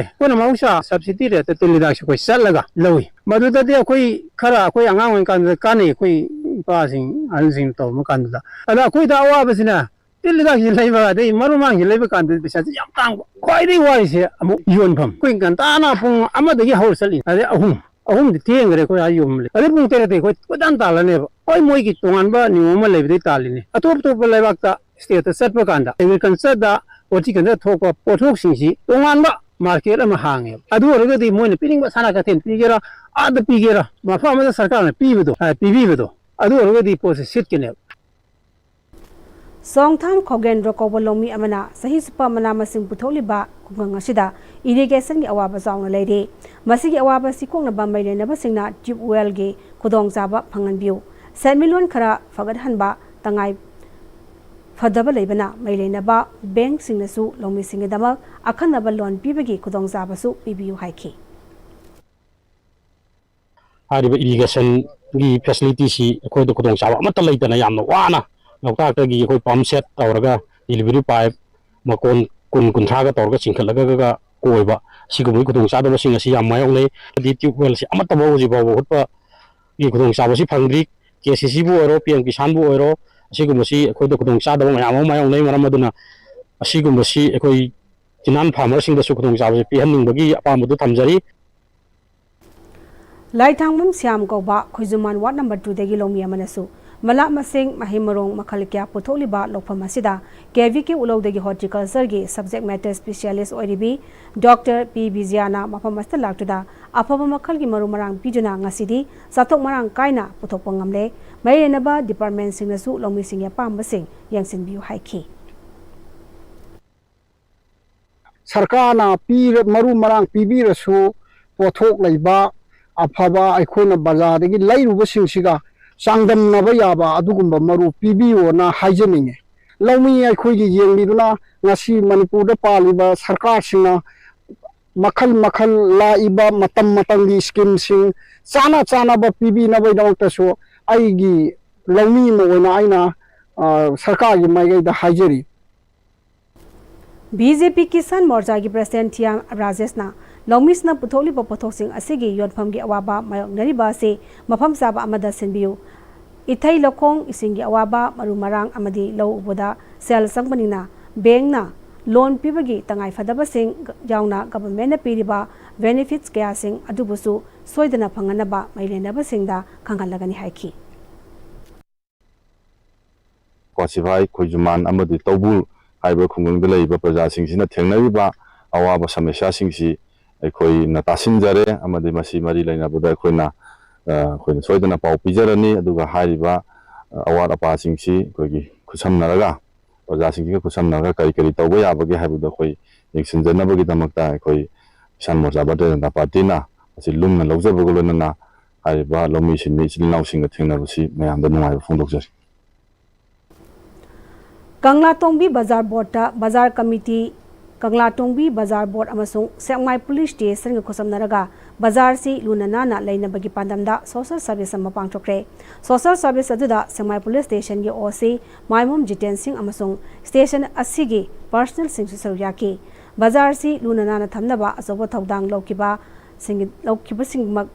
ꯑꯩꯈꯣꯏꯅ ꯃꯍꯧꯁꯥ subsidy rate ꯇ ꯇꯤꯜ ꯍꯤꯗꯥꯛꯁꯦ ꯑꯩꯈꯣꯏ ꯆꯠꯂꯒ ꯂꯧꯏ꯫ ꯃꯗꯨꯗꯗꯤ ꯑꯩꯈꯣꯏ ꯈꯔ, ꯑꯩꯈꯣꯏ ꯑꯉꯥꯡ ꯑꯣꯏꯔꯤꯀꯥꯟꯗ ꯀꯥꯟꯅꯩ, ꯑꯩꯈꯣꯏ ꯏꯄꯥꯁꯤꯡ ꯑꯍꯜꯁꯤꯡ ꯇꯧꯕ ꯀꯥꯟꯗꯨꯗ꯫ ꯑꯗ ꯑꯩꯈꯣꯏꯗ ꯑꯋꯥꯕꯁꯤꯅ ꯇꯤꯜ ꯍꯤꯗꯥꯛꯁꯤ ꯂꯩꯕ, ꯑꯗꯩ ꯃꯔꯨ ꯃꯔꯥꯡꯁꯤ ꯂꯩꯕ ꯀꯥꯟꯗꯗꯤ ꯄꯩꯁꯥꯁꯤ ꯌꯥꯝ ꯇꯥꯡꯕ꯫ ꯈ꯭ꯋꯥꯏꯗꯒꯤ ꯋꯥꯔꯤꯁꯦ ꯑꯃꯨꯛ ꯌꯣꯟꯐꯝ꯫ ꯑꯩꯈꯣꯏ ꯉꯟꯇꯥꯅ ꯄꯨꯡ ꯑꯃꯗꯒꯤ ꯍꯧꯔ ꯆꯠꯂꯤ, ꯑꯗꯩ ꯑꯍꯨꯝ, ꯑꯍꯨꯝꯗꯤ ꯊꯦꯡꯈ꯭ꯔꯦ ꯑꯩꯈꯣꯏ ꯑꯥ ꯌꯣꯟꯐꯝ ꯂꯩ꯫ ꯑꯗꯩ ꯄꯨꯡ ꯇꯔꯦꯠꯇꯩ ꯑꯩꯈꯣꯏ ꯀꯣꯏꯇꯥꯟ ꯇꯥꯜꯂꯅꯦꯕ꯫ ꯍꯣꯏ, ꯃꯣꯏꯒꯤ ꯇꯣꯉꯥꯟꯕ ꯅꯤꯌꯣꯝ ꯑꯃ ꯂꯩꯕꯗꯩ ꯇꯥꯜꯂꯤꯅꯦ꯫ ꯑꯇꯣꯞ ꯑꯇꯣꯞꯄ ꯂꯩꯕꯥꯛꯇ, state ꯇ ꯆꯠꯄ ꯀꯥꯟꯗ agriculture ꯗ, horticulture ꯗ ꯊꯣꯛꯄ ꯄꯣꯠꯊꯣꯛꯁꯤꯡꯁꯤ ꯇꯣꯉꯥꯟꯕ market ꯑꯃ ꯍꯥꯡꯉꯦꯕ꯫ ꯑꯗꯨ ꯑꯣꯏꯔꯒꯗꯤ ꯃꯣꯏꯅ ꯄꯤꯅꯤꯡꯕ ꯁꯅꯥ ꯀꯩꯊꯦꯜ ꯄꯤꯒꯦꯔꯥ, ꯑꯥꯗ ꯄꯤꯒꯦꯔꯥ, ꯃꯐꯝ ꯑꯃꯗ ꯁꯔꯀꯥꯔꯅ ꯄꯤꯕꯗꯣ, ꯑ, ꯄꯤꯕꯤꯕꯗꯣ, ꯑꯗꯨ ꯑꯣꯏꯔꯒꯗꯤ ꯄꯣꯠꯁꯦ ꯁꯤꯠꯀꯅꯦꯕ꯫ ꯁꯣꯡꯊꯥꯝ ꯈꯣꯒꯦꯟꯗ꯭ꯔꯣ ꯀꯧꯕ ꯂꯧꯃꯤ ꯑꯃꯅ ꯆꯍꯤ ꯆꯨꯞꯄ ꯃꯅꯥ ꯃꯁꯤꯡ ꯄꯨꯊꯣꯛꯂꯤꯕ ꯈꯨꯡꯒꯪ ꯑꯁꯤꯗ irrigation ꯒꯤ ꯑꯋꯥꯕ ꯆꯥꯎꯅ ꯂꯩꯔꯤ꯫ ꯃꯁꯤꯒꯤ ꯑꯋꯥꯕ ꯑꯁꯤ ꯀꯣꯛꯅꯕ ꯃꯔꯤ ꯂꯩꯅꯕꯁꯤꯡꯅ tube well ꯒꯤ ꯈꯨꯗꯣꯡꯆꯥꯕ ꯐꯪꯍꯟꯕꯤꯌꯨ꯫ ꯁꯦꯟꯃꯤꯠꯂꯣꯟ ꯈꯔ ꯐꯒꯠꯍꯟꯕ ꯇꯉꯥꯏ ꯐꯗꯕ ꯂꯩꯕꯅ ꯃꯔꯤ ꯂꯩꯅꯕ bank ꯁꯤꯡꯅꯁꯨ ꯂꯧꯃꯤꯁꯤꯡꯒꯤꯗꯃꯛ ꯑꯈꯟꯅꯕ loan ꯄꯤꯕꯒꯤ ꯈꯨꯗꯣꯡꯆꯥꯕꯁꯨ ꯄꯤꯕꯤꯌꯨ ꯍꯥꯏꯈꯤ꯫ ꯍꯥꯏꯔꯤꯕ irrigation ꯒꯤ facility ꯁꯤ ꯑꯩꯈꯣꯏꯗ ꯈꯨꯗꯣꯡꯆꯥꯕ ꯑꯃꯠꯇ ꯂꯩꯇꯅ ꯌꯥꯝꯅ ꯋꯥꯅ ꯂꯣꯛꯇꯥꯛꯇꯒꯤ ꯑꯩꯈꯣꯏ pump set ꯇꯧꯔꯒ delivery pipe ꯃꯀꯣꯟ ꯀꯨꯟ ꯀꯨꯟꯊ꯭ꯔꯥꯒ ꯇꯧꯔꯒ ꯆꯤꯡꯈꯠꯂꯒ ꯀꯣꯏꯕ, ꯁꯤꯒꯨꯝꯕꯒꯤ ꯈꯨꯗꯣꯡꯆꯥꯗꯕꯁꯤꯡ ꯑꯁꯤ ꯌꯥꯝ ꯃꯥꯌꯣꯛꯅꯩ꯫ ꯍꯥꯏꯗꯤ tube well ꯁꯤ ꯑꯃꯠꯇ ꯐꯥꯎ ꯍꯧꯖꯤꯛ ꯐꯥꯎꯕ ꯍꯨꯠꯄꯒꯤ ꯈꯨꯗꯣꯡꯆꯥꯕꯁꯤ ꯐꯪꯗ꯭ꯔꯤ꯫ K C C ꯕꯨ ꯑꯣꯏꯔꯣ, P M ꯀꯤꯁꯥꯟꯕꯨ ꯑꯣꯏꯔꯣ, ꯑꯁꯤꯒꯨꯝꯕꯁꯤ ꯑꯩꯈꯣꯏꯗ ꯈꯨꯗꯣꯡꯆꯥꯗꯕ ꯃꯌꯥꯝ ꯑꯃ ꯃꯥꯌꯣꯛꯅꯩ꯫ ꯃꯔꯝ ꯑꯗꯨꯅ ꯑꯁꯤꯒꯨꯝꯕꯁꯤ ꯑꯩꯈꯣꯏ ꯆꯤꯅꯥꯟ farmer ꯁꯤꯡꯗꯁꯨ ꯈꯨꯗꯣꯡꯆꯥꯕꯁꯤ ꯄꯤꯍꯟꯅꯤꯡꯕꯒꯤ ꯑꯄꯥꯝꯕꯗꯨ ꯊꯝꯖꯔꯤ꯫ ꯂꯥꯏꯊꯥꯡꯕꯝ ꯁ꯭ꯌꯥꯝ ꯀꯧꯕ ꯈꯣꯏꯖꯨꯃꯥꯟ ward number two ꯗꯒꯤ ꯂꯧꯃꯤ ꯑꯃꯅꯁꯨ ꯃꯅꯥ ꯃꯁꯤꯡ, ꯃꯍꯩ ꯃꯔꯣꯡ ꯃꯈꯜ ꯀꯌꯥ ꯄꯨꯊꯣꯛꯂꯤꯕ ꯂꯧꯐꯝ ꯑꯁꯤꯗ K V K ꯎꯂꯧꯗꯒꯤ horticulture ꯒꯤ subject matter specialist ꯑꯣꯏꯔꯤꯕꯤ Doctor P ꯕꯤꯖꯌꯥꯅ ꯃꯐꯝ ꯑꯁꯤꯗ ꯂꯥꯛꯇꯨꯅ ꯑꯐꯕ ꯃꯈꯜꯒꯤ ꯃꯔꯨ ꯃꯔꯥꯡ ꯄꯤꯗꯨꯅ ꯉꯁꯤꯗꯤ ꯆꯥꯊꯣꯛ ꯃꯔꯥꯡ ꯀꯥꯏꯅ ꯄꯨꯊꯣꯛꯄ ꯉꯝꯂꯦ꯫ ꯃꯔꯤ ꯂꯩꯅꯕ department ꯁꯤꯡꯅꯁꯨ ꯂꯧꯃꯤꯁꯤꯡꯒꯤ ꯑꯄꯥꯝꯕꯁꯤꯡ ꯌꯦꯡꯁꯤꯟꯕꯤꯌꯨ ꯍꯥꯏꯈꯤ꯫ ꯁꯔꯀꯥꯔꯅ ꯄꯤꯔ ꯃꯔꯨ ꯃꯔꯥꯡ ꯄꯤꯕꯤꯔꯁꯨ, ꯄꯣꯠꯊꯣꯛ ꯂꯩꯕ, ꯑꯐꯕ, ꯑꯩꯈꯣꯏꯅ ꯕꯖꯥꯔꯗꯒꯤ ꯂꯩꯔꯨꯕꯁꯤꯡꯁꯤꯒ ꯆꯥꯡꯗꯝꯅꯕ ꯌꯥꯕ ꯑꯗꯨꯒꯨꯝꯕ ꯃꯔꯨ ꯄꯤꯕꯤꯌꯣꯅ ꯍꯥꯏꯖꯅꯤꯡꯉꯤ꯫ ꯂꯧꯃꯤ ꯑꯩꯈꯣꯏꯒꯤ ꯌꯦꯡꯕꯤꯗꯨꯅ ꯉꯁꯤ ꯃꯅꯤꯄꯨꯔꯗ ꯄꯥꯜꯂꯤꯕ ꯁꯔꯀꯥꯔꯁꯤꯡꯅ ꯃꯈꯜ ꯃꯈꯜ ꯂꯥꯛꯏꯕ ꯃꯇꯝ ꯃꯇꯝꯒꯤ ꯁ꯭ꯀꯤꯝꯁꯤꯡ ꯆꯥꯅ ꯆꯥꯅꯕ ꯄꯤꯕꯤꯅꯕꯒꯤꯗꯃꯛꯇꯁꯨ ꯑꯩꯒꯤ ꯂꯧꯃꯤ ꯑꯃ ꯑꯣꯏꯅ ꯑꯩꯅ, ꯑ, ꯁꯔꯀꯥꯔꯒꯤ ꯃꯥꯏꯀꯩꯗ ꯍꯥꯏꯖꯔꯤ꯫ ꯕꯤ ꯖꯦ ꯄꯤ ꯀꯤꯁꯥꯟ ꯃꯣꯔꯆꯥꯒꯤ ꯄ꯭ꯔꯁꯤꯗꯦꯟꯠ ꯊꯤꯌꯥꯝ ꯔꯥꯖꯦꯁꯅ ꯂꯧꯃꯤꯁꯤꯡꯅ ꯄꯨꯊꯣꯛꯂꯤꯕ ꯄꯣꯠꯊꯣꯛꯁꯤꯡ ꯑꯁꯤꯒꯤ ꯌꯣꯟꯐꯝꯒꯤ ꯑꯋꯥꯕ ꯃꯥꯌꯣꯛꯅꯔꯤꯕ ꯑꯁꯤ ꯃꯐꯝ ꯆꯥꯕ ꯑꯃꯗ ꯁꯤꯟꯕꯤꯌꯨ, ꯏꯊꯩ ꯂꯧꯈꯣꯡ ꯏꯁꯤꯡꯒꯤ ꯑꯋꯥꯕ, ꯃꯔꯨ ꯃꯔꯥꯡ ꯑꯃꯗꯤ ꯂꯧ ꯎꯕꯗ ꯁꯦꯜ ꯆꯪꯕꯅꯤꯅ ꯕꯦꯡꯛꯅ ꯂꯣꯟ ꯄꯤꯕꯒꯤ ꯇꯉꯥꯏꯐꯗꯕꯁꯤꯡ ꯌꯥꯎꯅ ꯒꯚꯔꯟꯃꯦꯟꯠꯅ ꯄꯤꯔꯤꯕ ꯕꯦꯅꯤꯐꯤꯠꯁ ꯀꯌꯥꯁꯤꯡ ꯑꯗꯨꯕꯨꯁꯨ ꯁꯣꯏꯗꯅ ꯐꯪꯍꯟꯅꯕ ꯃꯩꯂꯦꯟꯅꯕꯁꯤꯡꯗ ꯈꯪꯍꯜꯂꯒꯅꯤ ꯍꯥꯏꯈꯤ꯫ ꯀ꯭ꯋꯥꯁꯤꯐꯥꯏ, ꯈꯣꯏꯖꯨꯃꯥꯟ ꯑꯃꯗꯤ ꯇꯧꯕꯨꯜ ꯍꯥꯏꯔꯤꯕ ꯈꯨꯡꯒꯪꯗ ꯂꯩꯔꯤꯕ ꯄ꯭ꯔꯖꯥꯁꯤꯡꯁꯤꯅ ꯊꯦꯡꯅꯔꯤꯕ ꯑꯋꯥꯕ ꯁꯃꯁ꯭ꯌꯥꯁꯤꯡꯁꯤ ꯑꯩꯈꯣꯏꯅ ꯇꯥꯁꯤꯟꯖꯔꯦ ꯑꯃꯗꯤ ꯃꯁꯤ ꯃꯔꯤ ꯂꯩꯅꯕꯗ ꯑꯩꯈꯣꯏꯅ, ꯑ, ꯑꯩꯈꯣꯏꯅ ꯁꯣꯏꯗꯅ ꯄꯥꯎ ꯄꯤꯖꯔꯅꯤ꯫ ꯑꯗꯨꯒ ꯍꯥꯏꯔꯤꯕ, ꯑ, ꯑꯋꯥꯠ ꯑꯄꯥꯁꯤꯡꯁꯤ ꯑꯩꯈꯣꯏꯒꯤ ꯈꯨꯠꯁꯝꯅꯔꯒ, ꯄ꯭ꯔꯖꯥꯁꯤꯡꯁꯤꯒ ꯈꯨꯠꯁꯝꯅꯔꯒ ꯀꯔꯤ ꯀꯔꯤ ꯇꯧꯕ ꯌꯥꯕꯒꯦ ꯍꯥꯏꯕꯗꯨ ꯑꯩꯈꯣꯏ ꯌꯦꯡꯁꯤꯟꯖꯅꯕꯒꯤꯗꯃꯛꯇ ꯑꯩꯈꯣꯏ ꯀꯤꯁꯥꯟ ꯃꯣꯔꯆꯥ ꯚꯥꯔꯇꯤꯌ ꯖꯅꯇꯥ ꯄꯥꯔꯇꯤꯅ ꯃꯁꯤ ꯂꯨꯝꯅ ꯂꯧꯖꯕꯒ ꯂꯣꯏꯅꯅ ꯍꯥꯏꯔꯤꯕ ꯂꯧꯃꯤ ꯁꯤꯟꯃꯤ ꯏꯆꯤꯜ ꯏꯅꯥꯎꯁꯤꯡꯒ ꯊꯦꯡꯅꯕꯁꯤ ꯃꯌꯥꯝꯗ ꯅꯨꯡꯉꯥꯏꯕ ꯐꯣꯡꯗꯣꯛꯆꯔꯤ꯫ ꯀꯪꯂꯥꯇꯣꯡꯕꯤ ꯕꯖꯥꯔ ꯕꯣꯔꯗꯇ ꯕꯖꯥꯔ ꯀꯃꯤꯇꯤ, ꯀꯪꯂꯥꯇꯣꯡꯕꯤ ꯕꯖꯥꯔ ꯕꯣꯔꯗ ꯑꯃꯁꯨꯡ ꯁꯦꯛꯃꯥꯏ ꯄꯨꯂꯤꯁ ꯁ꯭ꯇꯦꯁꯟꯒ ꯈꯨꯠꯁꯝꯅꯔꯒ ꯕꯖꯥꯔꯁꯤ ꯂꯨꯅ ꯅꯥꯟꯅ ꯂꯩꯅꯕꯒꯤ ꯄꯥꯟꯗꯝꯗ ꯁꯣꯁꯦꯜ ꯁꯔꯚꯤꯁ ꯑꯃ ꯄꯥꯡꯊꯣꯛꯈ꯭ꯔꯦ꯫ ꯁꯣꯁꯦꯜ ꯁꯔꯚꯤꯁ ꯑꯗꯨꯗ ꯁꯦꯛꯃꯥꯏ ꯄꯨꯂꯤꯁ ꯁ꯭ꯇꯦꯁꯟꯒꯤ ꯑꯣ ꯁꯤ ꯃꯥꯏꯃꯣꯝ ꯖꯤꯇꯦꯟ ꯁꯤꯡ ꯑꯃꯁꯨꯡ ꯁ꯭ꯇꯦꯁꯟ ꯑꯁꯤꯒꯤ ꯄꯔꯁꯅꯦꯜꯁꯤꯡꯁꯨ ꯁꯔꯨꯛ ꯌꯥꯈꯤ꯫ ꯕꯖꯥꯔꯁꯤ ꯂꯨꯅ ꯅꯥꯟꯅ ꯊꯝꯅꯕ ꯑꯆꯧꯕ ꯊꯧꯗꯥꯡ ꯂꯧꯈꯤꯕꯁꯤꯡꯒꯤ, ꯂꯧꯈꯤꯕꯁꯤꯡꯃꯛ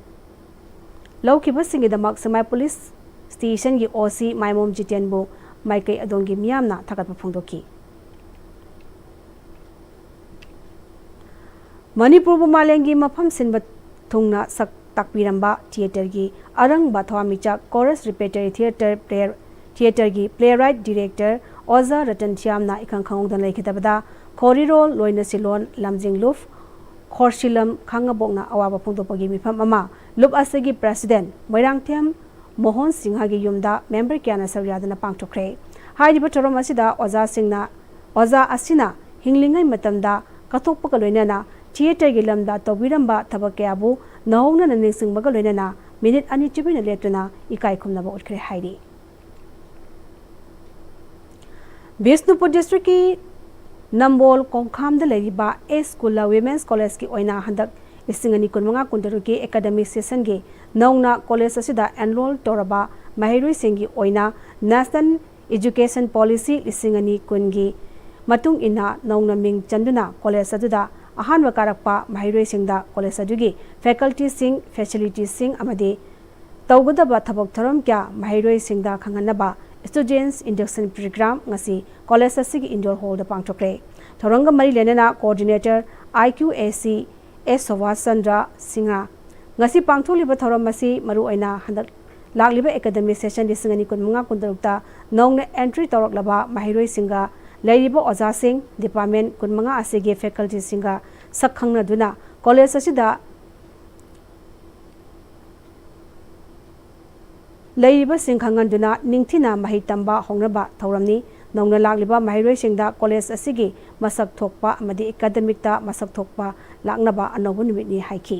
ꯂꯧꯈꯤꯕꯁꯤꯡꯒꯤꯗꯃꯛ ꯁꯦꯛꯃꯥꯏ ꯄꯨꯂꯤꯁ ꯁ꯭ꯇꯦꯁꯟꯒꯤ ꯑꯣ ꯁꯤ ꯃꯥꯏꯃꯣꯝ ꯖꯤꯇꯦꯟꯕꯨ ꯃꯥꯏꯀꯩ ꯑꯗꯣꯝꯒꯤ ꯃꯤꯌꯥꯝꯅ ꯊꯥꯒꯠꯄ ꯐꯣꯡꯗꯣꯛꯈꯤ꯫ ꯃꯅꯤꯄꯨꯔꯕꯨ ꯃꯥꯂꯦꯝꯒꯤ ꯃꯐꯝ ꯁꯤꯟꯕ ꯊꯨꯡꯅ ꯁꯛ ꯇꯥꯛꯄꯤꯔꯝꯕ ꯊꯤꯌꯦꯇꯔꯒꯤ ꯑꯔꯪꯕ ꯊꯋꯥꯟꯃꯤꯆꯥꯛ ꯀꯣꯔꯁ ꯔꯤꯄꯦꯇꯔꯤ ꯊꯤꯌꯦꯇꯔ ꯄ꯭ꯂꯦ, ꯊꯤꯌꯦꯇꯔꯒꯤ ꯄ꯭ꯂꯦꯔꯥꯏꯠ ꯗꯤꯔꯦꯛꯇꯔ ꯑꯣꯖꯥ ꯔꯇꯟ ꯊꯤꯌꯥꯝꯅ ꯏꯈꯪ ꯈꯪꯍꯧꯗꯅ ꯂꯩꯈꯤꯗꯕꯗ ꯈꯣꯔꯤꯔꯣꯜ ꯂꯣꯏꯅꯁꯤꯂꯣꯟ ꯂꯝꯖꯤꯡ ꯂꯨꯞ ꯈꯣꯔꯁꯤꯂꯝ ꯈꯥꯉꯕꯣꯛꯅ ꯑꯋꯥꯕ ꯐꯣꯡꯗꯣꯛꯄꯒꯤ ꯃꯤꯐꯝ ꯑꯃ ꯂꯨꯞ ꯑꯁꯤꯒꯤ ꯄ꯭ꯔꯁꯤꯗꯦꯟ ꯃꯣꯏꯔꯥꯡꯊꯦꯝ ꯃꯣꯍꯣꯟ ꯁꯤꯡꯍꯒꯤ ꯌꯨꯝꯗ ꯃꯦꯝꯕꯔ ꯀꯌꯥꯅ ꯁꯔꯨꯛ ꯌꯥꯗꯨꯅ ꯄꯥꯡꯊꯣꯛꯈ꯭ꯔꯦ꯫ ꯍꯥꯏꯔꯤꯕ ꯊꯧꯔꯝ ꯑꯁꯤꯗ ꯑꯣꯖꯥꯁꯤꯡꯅ, ꯑꯣꯖꯥ ꯑꯁꯤꯅ ꯍꯤꯡꯂꯤꯉꯩ ꯃꯇꯝꯗ ꯀꯠꯊꯣꯛꯄꯒ ꯂꯣꯏꯅꯅ ꯊꯤꯌꯦꯇꯔꯒꯤ ꯂꯝꯗ ꯇꯧꯕꯤꯔꯝꯕ ꯊꯕꯛ ꯀꯌꯥꯕꯨ ꯅꯧꯍꯧꯅꯅ ꯅꯤꯡꯁꯤꯡꯕꯒ ꯂꯣꯏꯅꯅ ꯃꯤꯅꯤꯠ ꯑꯅꯤ ꯆꯨꯞꯄꯤꯅ ꯂꯦꯞꯇꯨꯅ ꯏꯀꯥꯏ ꯈꯨꯝꯅꯕ ꯎꯠꯈ꯭ꯔꯦ ꯍꯥꯏꯔꯤ꯫ ꯕꯤꯁꯅꯨꯄꯨꯔ ꯗꯤꯁꯇ꯭ꯔꯤꯛꯀꯤ ꯅꯝꯕꯣꯜ ꯀꯣꯡꯈꯥꯝꯗ ꯂꯩꯔꯤꯕ ꯑꯦꯁ ꯁ꯭ꯀꯨꯜꯗ ꯋꯤꯃꯦꯟꯁ ꯀꯣꯂꯦꯖꯀꯤ ꯑꯣꯏꯅ ꯍꯟꯗꯛ ꯂꯤꯁꯤꯡ ꯑꯅꯤ ꯀꯨꯟꯃꯉꯥ ꯀꯨꯟꯇꯔꯨꯛꯀꯤ ꯑꯦꯀꯥꯗꯃꯤꯛ ꯁꯦꯁꯟꯒꯤ ꯅꯧꯅ ꯀꯣꯂꯦꯖ ꯑꯁꯤꯗ ꯑꯦꯟꯔꯣꯜ ꯇꯧꯔꯕ ꯃꯍꯩꯔꯣꯏꯁꯤꯡꯒꯤ ꯑꯣꯏꯅ ꯅꯦꯁꯅꯦꯜ ꯏꯖꯨꯀꯦꯁꯟ ꯄꯣꯂꯤꯁꯤ ꯂꯤꯁꯤꯡ ꯑꯅꯤ ꯀꯨꯟꯒꯤ ꯃꯇꯨꯡ ꯏꯟꯅ ꯅꯧꯅ ꯃꯤꯡ ꯆꯟꯗꯨꯅ ꯀꯣꯂꯦꯖ ꯑꯗꯨꯗ ꯑꯍꯥꯟꯕ ꯀꯥꯔꯛꯄ ꯃꯍꯩꯔꯣꯏꯁꯤꯡꯗ ꯀꯣꯂꯦꯖ ꯑꯗꯨꯒꯤ ꯐꯦꯀꯜꯇꯤꯁꯤꯡ, ꯐꯦꯁꯤꯂꯤꯇꯤꯁꯤꯡ ꯑꯃꯗꯤ ꯇꯧꯒꯗꯕ ꯊꯕꯛ ꯊꯧꯔꯝ ꯀꯌꯥ ꯃꯍꯩꯔꯣꯏꯁꯤꯡꯗ ꯈꯪꯍꯟꯅꯕ Students Induction Program ꯉꯁꯤ ꯀꯣꯂꯦꯖ ꯑꯁꯤꯒꯤ ꯏꯟꯗꯣꯔ ꯍꯣꯜꯗ ꯄꯥꯡꯊꯣꯛꯈ꯭ꯔꯦ꯫ ꯊꯧꯔꯝꯒ ꯃꯔꯤ ꯂꯩꯅꯅ ꯀꯣꯑꯣꯔꯗꯤꯅꯦꯇꯔ ꯑꯥꯏ ꯀ꯭ꯌꯨ ꯑꯦ ꯁꯤ ꯑꯦꯁ ꯁꯣꯚꯥꯁ ꯆꯟꯗ꯭ꯔ ꯁꯤꯡꯍ ꯉꯁꯤ ꯄꯥꯡꯊꯣꯛꯂꯤꯕ ꯊꯧꯔꯝ ꯑꯁꯤ ꯃꯔꯨꯑꯣꯏꯅ ꯍꯟꯗꯛ ꯂꯥꯛꯂꯤꯕ ꯑꯦꯀꯥꯗꯃꯤꯛ ꯁꯦꯁꯟ ꯂꯤꯁꯤꯡ ꯑꯅꯤ ꯀꯨꯟꯃꯉꯥ ꯀꯨꯟꯇꯔꯨꯛꯇ ꯅꯧꯅ ꯑꯦꯟꯇ꯭ꯔꯤ ꯇꯧꯔꯛꯂꯕ ꯃꯍꯩꯔꯣꯏꯁꯤꯡꯒ ꯂꯩꯔꯤꯕ ꯑꯣꯖꯥꯁꯤꯡ, ꯗꯤꯄꯥꯔꯠꯃꯦꯟ ꯀꯨꯟꯃꯉꯥ ꯑꯁꯤꯒꯤ ꯐꯦꯀꯜꯇꯤꯁꯤꯡꯒ ꯁꯛ ꯈꯪꯅꯗꯨꯅ ꯀꯣꯂꯦꯖ ꯑꯁꯤꯗ ꯂꯩꯔꯤꯕꯁꯤꯡ ꯈꯪꯍꯟꯗꯨꯅ ꯅꯤꯡꯊꯤꯅ ꯃꯍꯩ ꯇꯝꯕ ꯍꯧꯅꯕ ꯊꯧꯔꯝꯅꯤ꯫ ꯅꯧꯅ ꯂꯥꯛꯂꯤꯕ ꯃꯍꯩꯔꯣꯏꯁꯤꯡꯗ ꯀꯣꯂꯦꯖ ꯑꯁꯤꯒꯤ ꯃꯁꯛ ꯊꯣꯛꯄ ꯑꯃꯗꯤ ꯑꯦꯀꯥꯗꯃꯤꯛꯇ ꯃꯁꯛ ꯊꯣꯛꯄ ꯂꯥꯛꯅꯕ ꯑꯅꯧꯕ ꯅꯨꯃꯤꯠꯅꯤ ꯍꯥꯏꯈꯤ꯫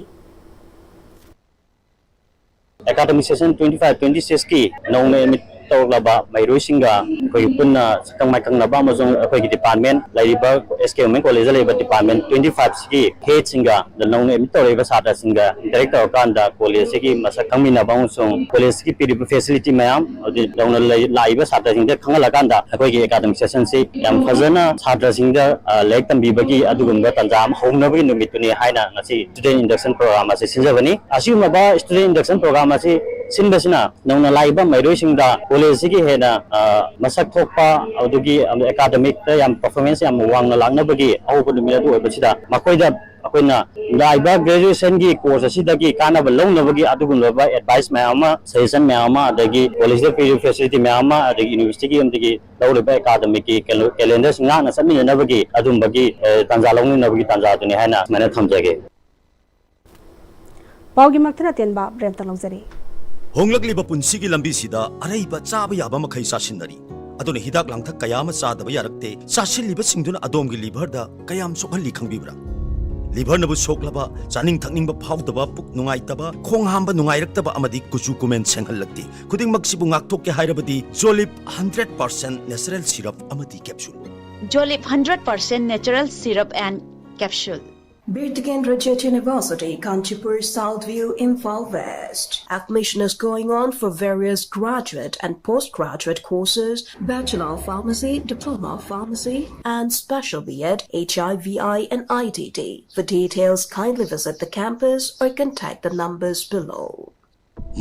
Academic session twenty five twenty ꯁꯤꯛꯁꯀꯤ ꯅꯧꯅ ꯑꯦꯗꯃꯤꯠ ꯇꯧꯔꯛꯂꯕ ꯃꯍꯩꯔꯣꯏꯁꯤꯡꯒ ꯑꯩꯈꯣꯏꯒꯤ ꯄꯨꯟꯅ ꯁꯛꯈꯪ ꯃꯥꯏꯈꯪꯅꯕ ꯑꯃꯁꯨꯡ ꯑꯩꯈꯣꯏꯒꯤ ꯗꯤꯄꯥꯔꯠꯃꯦꯟ ꯂꯩꯔꯤꯕ ꯑꯦꯁ ꯀꯦ ꯋꯨꯃꯦꯟ ꯀꯣꯂꯦꯖꯇ ꯂꯩꯔꯤꯕ ꯗꯤꯄꯥꯔꯠꯃꯦꯟ ꯇ꯭ꯋꯦꯟꯇꯤ ꯐꯥꯏꯚꯁꯤꯒꯤ ꯍꯦꯗꯁꯤꯡꯒ, ꯑꯗ ꯅꯧꯅ ꯑꯦꯗꯃꯤꯠ ꯇꯧꯔꯛꯏꯕ ꯁꯥꯇ꯭ꯔꯁꯤꯡꯒ ꯏꯟꯇꯔꯦꯛ ꯇꯧꯔꯀꯥꯟꯗ ꯀꯣꯂꯦꯖꯁꯤꯒꯤ ꯃꯁꯛ ꯈꯪꯃꯤꯟꯅꯕ ꯑꯃꯁꯨꯡ ꯀꯣꯂꯦꯖꯀꯤ ꯄꯤꯔꯤꯕ ꯐꯦꯁꯤꯂꯤꯇꯤ ꯃꯌꯥꯝ, ꯑꯗꯨꯗꯤ ꯅꯧꯅ ꯂꯩ-, ꯂꯥꯛꯏꯕ ꯁꯥꯇ꯭ꯔꯁꯤꯡꯗ ꯈꯪꯍꯜꯂꯀꯥꯟꯗ ꯑꯩꯈꯣꯏꯒꯤ ꯑꯦꯀꯥꯗꯃꯤꯛ ꯁꯦꯁꯟꯁꯤ ꯌꯥꯝ ꯐꯖꯅ ꯁꯥꯇ꯭ꯔꯁꯤꯡꯗ, ꯑ, ꯂꯥꯏꯔꯤꯛ ꯇꯝꯕꯤꯕꯒꯤ ꯑꯗꯨꯒꯨꯝꯕ ꯇꯥꯟꯖꯥ ꯑꯃ ꯍꯧꯅꯕꯒꯤ ꯅꯨꯃꯤꯠꯇꯨꯅꯤ ꯍꯥꯏꯅ ꯉꯁꯤ Student Induction Program ꯑꯁꯤ ꯁꯤꯟꯖꯕꯅꯤ꯫ ꯑꯁꯤꯒꯨꯝꯂꯕ Student Induction Program ꯑꯁꯤ ꯁꯤꯟꯕꯁꯤꯅ ꯅꯧꯅ ꯂꯥꯛꯏꯕ ꯃꯍꯩꯔꯣꯏꯁꯤꯡꯗ ꯀꯣꯂꯦꯖꯁꯤꯒꯤ ꯍꯦꯟꯅ, ꯑ, ꯃꯁꯛ ꯊꯣꯛꯄ, ꯑꯗꯨꯒꯤ ꯑꯦꯀꯥꯗꯃꯤꯛꯇ ꯌꯥꯝ ꯄꯔꯐꯣꯔꯃꯦꯟꯁ ꯌꯥꯝ ꯋꯥꯡꯅ ꯂꯥꯛꯅꯕꯒꯤ ꯑꯍꯧꯕ ꯅꯨꯃꯤꯠ ꯑꯗꯨ ꯑꯣꯏꯕꯁꯤꯗ ꯃꯈꯣꯏꯗ ꯑꯩꯈꯣꯏꯅ ꯂꯥꯛꯏꯕ ꯒ꯭ꯔꯦꯖꯨꯑꯦꯁꯟꯒꯤ ꯀꯣꯔꯁ ꯑꯁꯤꯗꯒꯤ ꯀꯥꯟꯅꯕ ꯂꯧꯅꯕꯒꯤ ꯑꯗꯨꯒꯨꯝꯂꯕ ꯑꯦꯗꯚꯥꯏꯁ ꯃꯌꯥꯝ ꯑꯃ, ꯁꯖꯦꯁꯟ ꯃꯌꯥꯝ ꯑꯃ, ꯑꯗꯒꯤ ꯀꯣꯂꯦꯖꯇ ꯄꯤꯔꯤꯕ ꯐꯦꯁꯤꯂꯤꯇꯤ ꯃꯌꯥꯝ ꯑꯃ, ꯑꯗꯒꯤ ꯌꯨꯅꯤꯚꯔꯁꯤꯇꯤꯒꯤ ꯑꯃꯗꯒꯤ ꯂꯧꯔꯤꯕ ꯑꯦꯀꯥꯗꯃꯤꯛꯀꯤ ꯀꯦꯂꯣ-, ꯀꯦꯂꯦꯟꯗꯔꯁꯤ ꯉꯥꯛꯅ ꯆꯠꯃꯤꯟꯅꯅꯕꯒꯤ ꯑꯗꯨꯝꯕꯒꯤ, ꯑꯦ, ꯇꯥꯟꯖꯥ ꯂꯧꯃꯤꯟꯅꯕꯒꯤ ꯇꯥꯟꯖꯥ ꯑꯗꯨꯅꯤ ꯍꯥꯏꯅ ꯁꯨꯃꯥꯏꯅ ꯊꯝꯖꯒꯦ꯫ ꯄꯥꯎꯒꯤ ꯃꯛꯇꯅ ꯇꯦꯟꯕ ꯕ꯭ꯔꯦꯝꯇ ꯂꯧꯖꯔꯤ꯫ ꯍꯣꯡꯂꯛꯂꯤꯕ ꯄꯨꯟꯁꯤꯒꯤ ꯂꯝꯕꯤꯁꯤꯗ ꯑꯔꯩꯕ ꯆꯥꯕ ꯌꯥꯕ ꯃꯈꯩ ꯆꯥꯁꯤꯟꯅꯔꯤ꯫ ꯑꯗꯨꯅ ꯍꯤꯗꯥꯛ ꯂꯥꯡꯊꯛ ꯀꯌꯥ ꯑꯃ ꯆꯥꯗꯕ ꯌꯥꯔꯛꯇꯦ꯫ ꯆꯥꯁꯤꯜꯂꯤꯕꯁꯤꯡꯗꯨꯅ ꯑꯗꯣꯝꯒꯤ ꯂꯤꯚꯔꯗ ꯀꯌꯥꯝ ꯁꯣꯛꯍꯜꯂꯤ ꯈꯪꯕꯤꯕ꯭ꯔꯥ? ꯂꯤꯚꯔꯅꯕꯨ ꯁꯣꯛꯂꯕ, ꯆꯥꯅꯤꯡ ꯊꯛꯅꯤꯡꯕ ꯐꯥꯎꯗꯕ, ꯄꯨꯛ ꯅꯨꯡꯉꯥꯏꯇꯕ, ꯈꯣꯡ ꯍꯥꯝꯕ ꯅꯨꯡꯉꯥꯏꯔꯛꯇꯕ ꯑꯃꯗꯤ ꯀꯨꯆꯨ ꯀꯨꯃꯦꯟ ꯁꯦꯡꯍꯜꯂꯛꯇꯦ꯫ ꯈꯨꯗꯤꯡꯃꯛꯁꯤꯕꯨ ꯉꯥꯛꯊꯣꯛꯀꯦ ꯍꯥꯏꯔꯕꯗꯤ Jolib hundred percent natural syrup ꯑꯃꯗꯤ capsule꯫ Jolib hundred percent natural syrup and capsule. Birthiken Rajat University, Kanchipur, South View, Imphal West. Admission is going on for various graduate and postgraduate courses, Bachelor of Pharmacy, Diploma of Pharmacy, and Special B Ed, H I V I, and I T T. For details, kindly visit the campus or contact the numbers below.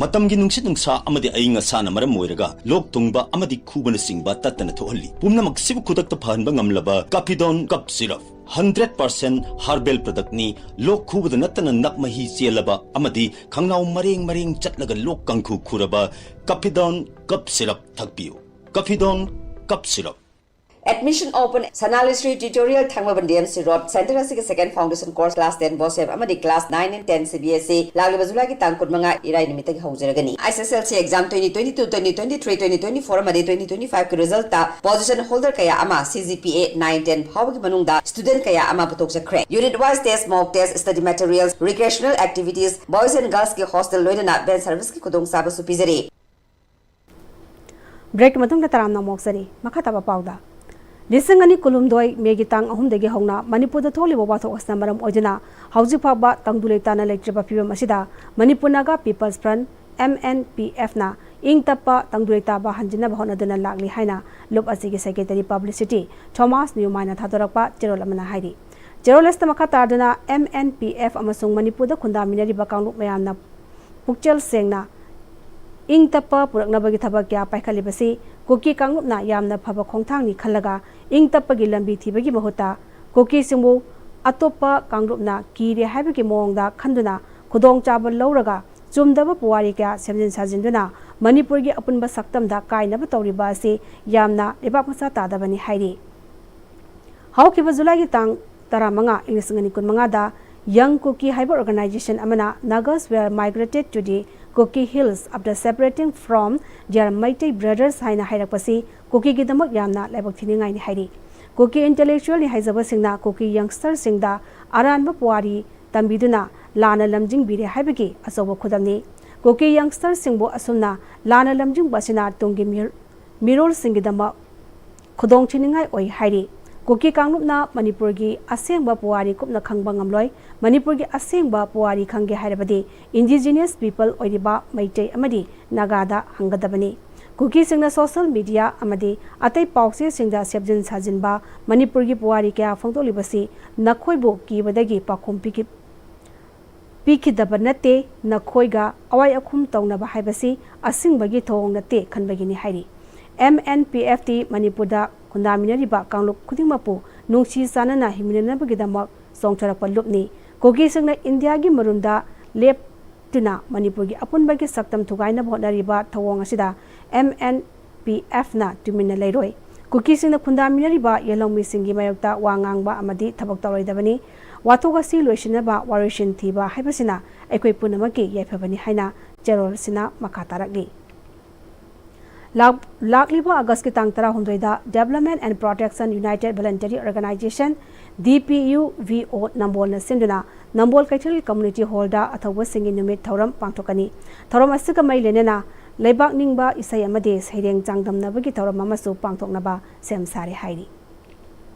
ꯃꯇꯝꯒꯤ ꯅꯨꯡꯁꯤꯠ ꯅꯨꯡꯁꯥ ꯑꯃꯗꯤ ꯑꯏꯪ ꯑꯁꯥꯅ ꯃꯔꯝ ꯑꯣꯏꯔꯒ ꯂꯣꯛ ꯊꯨꯡꯕ ꯑꯃꯗꯤ ꯈꯨꯕꯅꯆꯤꯡꯕ ꯇꯠꯇꯅ ꯊꯣꯛꯍꯜꯂꯤ꯫ ꯄꯨꯝꯅꯃꯛꯁꯤꯕꯨ ꯈꯨꯗꯛꯇ ꯐꯍꯟꯕ ꯉꯝꯂꯕ Caphidone Cough Syrup, hundred percent herbal product ꯅꯤ꯫ ꯂꯣꯛ ꯈꯨꯕꯗ ꯅꯠꯇꯅ ꯅꯞ ꯃꯍꯤ ꯆꯦꯜꯂꯕ ꯑꯃꯗꯤ ꯈꯪꯅꯥꯎ ꯃꯔꯦꯡ ꯃꯔꯦꯡ ꯆꯠꯂꯒ ꯂꯣꯛ ꯀꯥꯡꯈꯨ ꯈꯨꯔꯕ Caphidone Cough Syrup ꯊꯛꯄꯤꯌꯨ꯫ Caphidone Cough Syrup꯫ Admission open, Sanalishri Tutorial, Thangmabandiyam Road, center ꯑꯁꯤꯒꯤ second foundation course, class ten BOSEM ꯑꯃꯗꯤ class nine and ten C B S E, ꯂꯥꯛꯂꯤꯕ ꯖꯨꯂꯥꯏꯒꯤ ꯇꯥꯡ ꯀꯨꯟꯃꯉꯥ, ꯏꯔꯥꯏ ꯅꯨꯃꯤꯠꯇꯒꯤ ꯍꯧꯖꯔꯒꯅꯤ꯫ S S L C exam twenty twenty-two, twenty twenty-three, twenty twenty-four ꯑꯃꯗꯤ twenty twenty-five ꯀꯤ result ꯇ position holder ꯀꯌꯥ ꯑꯃ, C G P A nine ten ꯐꯥꯎꯕꯒꯤ ꯃꯅꯨꯡꯗ student ꯀꯌꯥ ꯑꯃ ꯄꯨꯊꯣꯛꯆꯈ꯭ꯔꯦ꯫ Unit wise test, mock test, study materials, recreational activities, boys and girls ꯀꯤ hostel ꯂꯣꯏꯅꯅ van service ꯀꯤ ꯈꯨꯗꯣꯡꯆꯥꯕꯁꯨ ꯄꯤꯖꯔꯤ꯫ Break ꯀꯤ ꯃꯇꯨꯡꯗ ꯇꯔꯥꯝꯅ ꯑꯃꯨꯛ ꯑꯣꯛꯆꯔꯤ꯫ ꯃꯈꯥ ꯇꯥꯕ ꯄꯥꯎꯗ, ꯂꯤꯁꯤꯡ ꯑꯅꯤ ꯀꯨꯟꯍꯨꯝꯗꯣꯏ May ꯒꯤ ꯇꯥꯡ ꯑꯍꯨꯝꯗꯒꯤ ꯍꯧꯅ ꯃꯅꯤꯄꯨꯔꯗ ꯊꯣꯛꯂꯤꯕ ꯋꯥꯊꯣꯛ ꯑꯁꯤꯅ ꯃꯔꯝ ꯑꯣꯏꯗꯨꯅ ꯍꯧꯖꯤꯛ ꯐꯥꯎꯕ ꯇꯪꯗꯨ ꯂꯩꯇꯥꯅ ꯂꯩꯇ꯭ꯔꯤꯕ ꯐꯤꯕꯝ ꯑꯁꯤꯗ Manipur Naga People's Front, M N P F ꯅ ꯏꯪ ꯇꯞꯄ ꯇꯪꯗꯨ ꯂꯩꯇꯥꯕ ꯍꯟꯖꯤꯟꯅꯕ ꯍꯣꯠꯅꯗꯨꯅ ꯂꯥꯛꯂꯤ ꯍꯥꯏꯅ ꯂꯨꯞ ꯑꯁꯤꯒꯤ secretary publicity ꯊꯣꯃꯥꯁ ꯅ꯭ꯌꯨꯃꯥꯏꯅ ꯊꯥꯗꯣꯔꯛꯄ ꯆꯦꯔꯣꯜ ꯑꯃꯅ ꯍꯥꯏꯔꯤ꯫ ꯆꯦꯔꯣꯜ ꯑꯁꯤꯗ ꯃꯈꯥ ꯇꯥꯗꯨꯅ M N P F ꯑꯃꯁꯨꯡ ꯃꯅꯤꯄꯨꯔꯗ ꯈꯨꯟꯗꯥꯃꯤꯟꯅꯔꯤꯕ ꯀꯥꯡꯂꯨꯞ ꯃꯌꯥꯝꯅ ꯄꯨꯛꯆꯦꯜ ꯁꯦꯡꯅ ꯏꯪ ꯇꯞꯄ ꯄꯨꯔꯛꯅꯕꯒꯤ ꯊꯕꯛ ꯀꯌꯥ ꯄꯥꯏꯈꯠꯂꯤꯕꯁꯤ ꯀꯨꯀꯤ ꯀꯥꯡꯂꯨꯞꯅ ꯌꯥꯝꯅ ꯐꯕ ꯈꯣꯡꯊꯥꯡꯅꯤ ꯈꯜꯂꯒ ꯏꯪ ꯇꯞꯄꯒꯤ ꯂꯝꯕꯤ ꯊꯤꯕꯒꯤ ꯃꯍꯨꯠꯇ ꯀꯨꯀꯤꯁꯤꯡꯕꯨ ꯑꯇꯣꯞꯄ ꯀꯥꯡꯂꯨꯞꯅ ꯀꯤꯔꯦ ꯍꯥꯏꯕꯒꯤ ꯃꯑꯣꯡꯗ ꯈꯟꯗꯨꯅ ꯈꯨꯗꯣꯡꯆꯥꯕ ꯂꯧꯔꯒ ꯆꯨꯝꯗꯕ ꯄꯨꯋꯥꯔꯤ ꯀꯌꯥ ꯁꯦꯝꯖꯤꯟ ꯁꯥꯖꯤꯟꯗꯨꯅ ꯃꯅꯤꯄꯨꯔꯒꯤ ꯑꯄꯨꯟꯕ ꯁꯛꯇꯝꯗ ꯀꯥꯏꯅꯕ ꯇꯧꯔꯤꯕ ꯑꯁꯤ ꯌꯥꯝꯅ ꯂꯩꯕꯥꯛ ꯃꯆꯥ ꯇꯥꯗꯕꯅꯤ ꯍꯥꯏꯔꯤ꯫ ꯍꯧꯈꯤꯕ ꯖꯨꯂꯥꯏꯒꯤ ꯇꯥꯡ ꯇꯔꯥꯃꯉꯥ, ꯏꯪ ꯂꯤꯁꯤꯡ ꯑꯅꯤ ꯀꯨꯟꯃꯉꯥꯗ Young Kuki ꯍꯥꯏꯕ organization ꯑꯃꯅ Nagas were migrated to the Kuki Hills after separating from their Meitei brothers ꯍꯥꯏꯅ ꯍꯥꯏꯔꯛꯄꯁꯤ ꯀꯨꯀꯤꯒꯤꯗꯃꯛ ꯌꯥꯝꯅ ꯂꯥꯏꯕꯛ ꯊꯤꯅꯤꯡꯉꯥꯏꯅꯤ ꯍꯥꯏꯔꯤ꯫ ꯀꯨꯀꯤ ꯏꯟꯇꯦꯂꯦꯛꯆꯨꯋꯦꯜꯅꯤ ꯍꯥꯏꯖꯕꯁꯤꯡꯅ ꯀꯨꯀꯤ ꯌꯪꯁꯇꯔꯁꯤꯡꯗ ꯑꯔꯥꯟꯕ ꯄꯨꯋꯥꯔꯤ ꯇꯝꯕꯤꯗꯨꯅ ꯂꯥꯟꯅ ꯂꯝꯖꯤꯡꯕꯤꯔꯦ ꯍꯥꯏꯕꯒꯤ ꯑꯆꯧꯕ ꯈꯨꯗꯝꯅꯤ꯫ ꯀꯨꯀꯤ ꯌꯪꯁꯇꯔꯁꯤꯡꯕꯨ ꯑꯁꯨꯝꯅ ꯂꯥꯟꯅ ꯂꯝꯖꯤꯡꯕ ꯑꯁꯤꯅ ꯇꯨꯡꯒꯤ ꯃꯤꯔ-, ꯃꯤꯔꯣꯜꯁꯤꯡꯒꯤꯗꯃꯛ ꯈꯨꯗꯣꯡꯊꯤꯅꯤꯡꯉꯥꯏ ꯑꯣꯏ ꯍꯥꯏꯔꯤ꯫ ꯀꯨꯀꯤ ꯀꯥꯡꯂꯨꯞꯅ ꯃꯅꯤꯄꯨꯔꯒꯤ ꯑꯁꯦꯡꯕ ꯄꯨꯋꯥꯔꯤ ꯀꯨꯞꯅ ꯈꯪꯕ ꯉꯝꯂꯣꯏ꯫ ꯃꯅꯤꯄꯨꯔꯒꯤ ꯑꯁꯦꯡꯕ ꯄꯨꯋꯥꯔꯤ ꯈꯪꯒꯦ ꯍꯥꯏꯔꯕꯗꯤ indigenous people ꯑꯣꯏꯔꯤꯕ ꯃꯩꯇꯩ ꯑꯃꯗꯤ ꯅꯥꯒꯥꯗ ꯍꯪꯒꯗꯕꯅꯤ꯫ ꯀꯨꯀꯤꯁꯤꯡꯅ social media ꯑꯃꯗꯤ ꯑꯇꯩ ꯄꯥꯎꯆꯦꯁꯤꯡꯗ ꯁꯦꯝꯖꯤꯟ ꯁꯥꯖꯤꯟꯕ ꯃꯅꯤꯄꯨꯔꯒꯤ ꯄꯨꯋꯥꯔꯤ ꯀꯌꯥ ꯐꯣꯡꯗꯣꯛꯂꯤꯕꯁꯤ ꯅꯈꯣꯏꯕꯨ ꯀꯤꯕꯗꯒꯤ ꯄꯥꯎꯈꯨꯝ ꯄꯤꯈꯤ-, ꯄꯤꯈꯤꯗꯕ ꯅꯠꯇꯦ, ꯅꯈꯣꯏꯒ ꯑꯋꯥꯏ ꯑꯈꯨꯝ ꯇꯧꯅꯕ ꯍꯥꯏꯕꯁꯤ ꯑꯁꯤꯡꯕꯒꯤ ꯊꯧꯑꯣꯡ ꯅꯠꯇꯦ ꯈꯟꯕꯒꯤꯅꯤ ꯍꯥꯏꯔꯤ꯫ M N P F T ꯃꯅꯤꯄꯨꯔꯗ ꯈꯨꯟꯗꯥꯃꯤꯟꯅꯔꯤꯕ ꯀꯥꯡꯂꯨꯞ ꯈꯨꯗꯤꯡꯃꯛꯄꯨ ꯅꯨꯡꯁꯤ ꯆꯥꯟꯅꯅ ꯍꯤꯡꯃꯤꯟꯅꯅꯕꯒꯤꯗꯃꯛ ꯆꯣꯡꯊꯔꯛꯄ ꯂꯨꯞꯅꯤ꯫ ꯀꯨꯀꯤꯁꯤꯡꯅ ꯏꯟꯗꯤꯌꯥꯒꯤ ꯃꯔꯨꯝꯗ ꯂꯦꯞꯇꯨꯅ ꯃꯅꯤꯄꯨꯔꯒꯤ ꯑꯄꯨꯟꯕꯒꯤ ꯁꯛꯇꯝ ꯊꯨꯒꯥꯏꯅꯕ ꯍꯣꯠꯅꯔꯤꯕ ꯊꯧꯑꯣꯡ ꯑꯁꯤꯗ M N P F ꯅ ꯇꯨꯃꯤꯟꯅ ꯂꯩꯔꯣꯏ꯫ ꯀꯨꯀꯤꯁꯤꯡꯅ ꯈꯨꯟꯗꯥꯃꯤꯟꯅꯔꯤꯕ ꯌꯦꯜꯍꯧꯃꯤꯁꯤꯡꯒꯤ ꯃꯥꯌꯣꯛꯇ ꯋꯥ ꯉꯥꯡꯕ ꯑꯃꯗꯤ ꯊꯕꯛ ꯇꯧꯔꯣꯏꯗꯕꯅꯤ꯫ ꯋꯥꯊꯣꯛ ꯑꯁꯤ ꯂꯣꯏꯁꯤꯟꯅꯕ ꯋꯥꯔꯣꯏꯁꯤꯟ ꯊꯤꯕ ꯍꯥꯏꯕꯁꯤꯅ ꯑꯩꯈꯣꯏ ꯄꯨꯝꯅꯃꯛꯀꯤ ꯌꯥꯏꯐꯕꯅꯤ ꯍꯥꯏꯅ ꯆꯦꯔꯣꯜ ꯑꯁꯤꯅ ꯃꯈꯥ ꯇꯥꯔꯛꯂꯤ꯫ ꯂꯥꯛ-, ꯂꯥꯛꯂꯤꯕ ꯑꯥꯒꯁꯀꯤ ꯇꯥꯡ ꯇꯔꯥꯍꯨꯝꯗꯣꯏꯗ Development and Protection United Voluntary Organization, D P U V O, ꯅꯝꯕꯣꯜꯅ ꯁꯤꯟꯗꯨꯅ ꯅꯝꯕꯣꯜ ꯀꯩꯊꯦꯜꯒꯤ community hall ꯗ ꯑꯊꯧꯕꯁꯤꯡꯒꯤ ꯅꯨꯃꯤꯠ ꯊꯧꯔꯝ ꯄꯥꯡꯊꯣꯛꯀꯅꯤ꯫ ꯊꯧꯔꯝ ꯑꯁꯤꯒ ꯃꯔꯤ ꯂꯩꯅꯅ ꯂꯩꯕꯥꯛ ꯅꯤꯡꯕ ꯏꯁꯩ ꯑꯃꯗꯤ ꯁꯩꯔꯦꯡ ꯆꯥꯡꯗꯝꯅꯕꯒꯤ ꯊꯧꯔꯝ ꯑꯃꯁꯨ ꯄꯥꯡꯊꯣꯛꯅꯕ ꯁꯦꯝ ꯁꯥꯔꯦ ꯍꯥꯏꯔꯤ꯫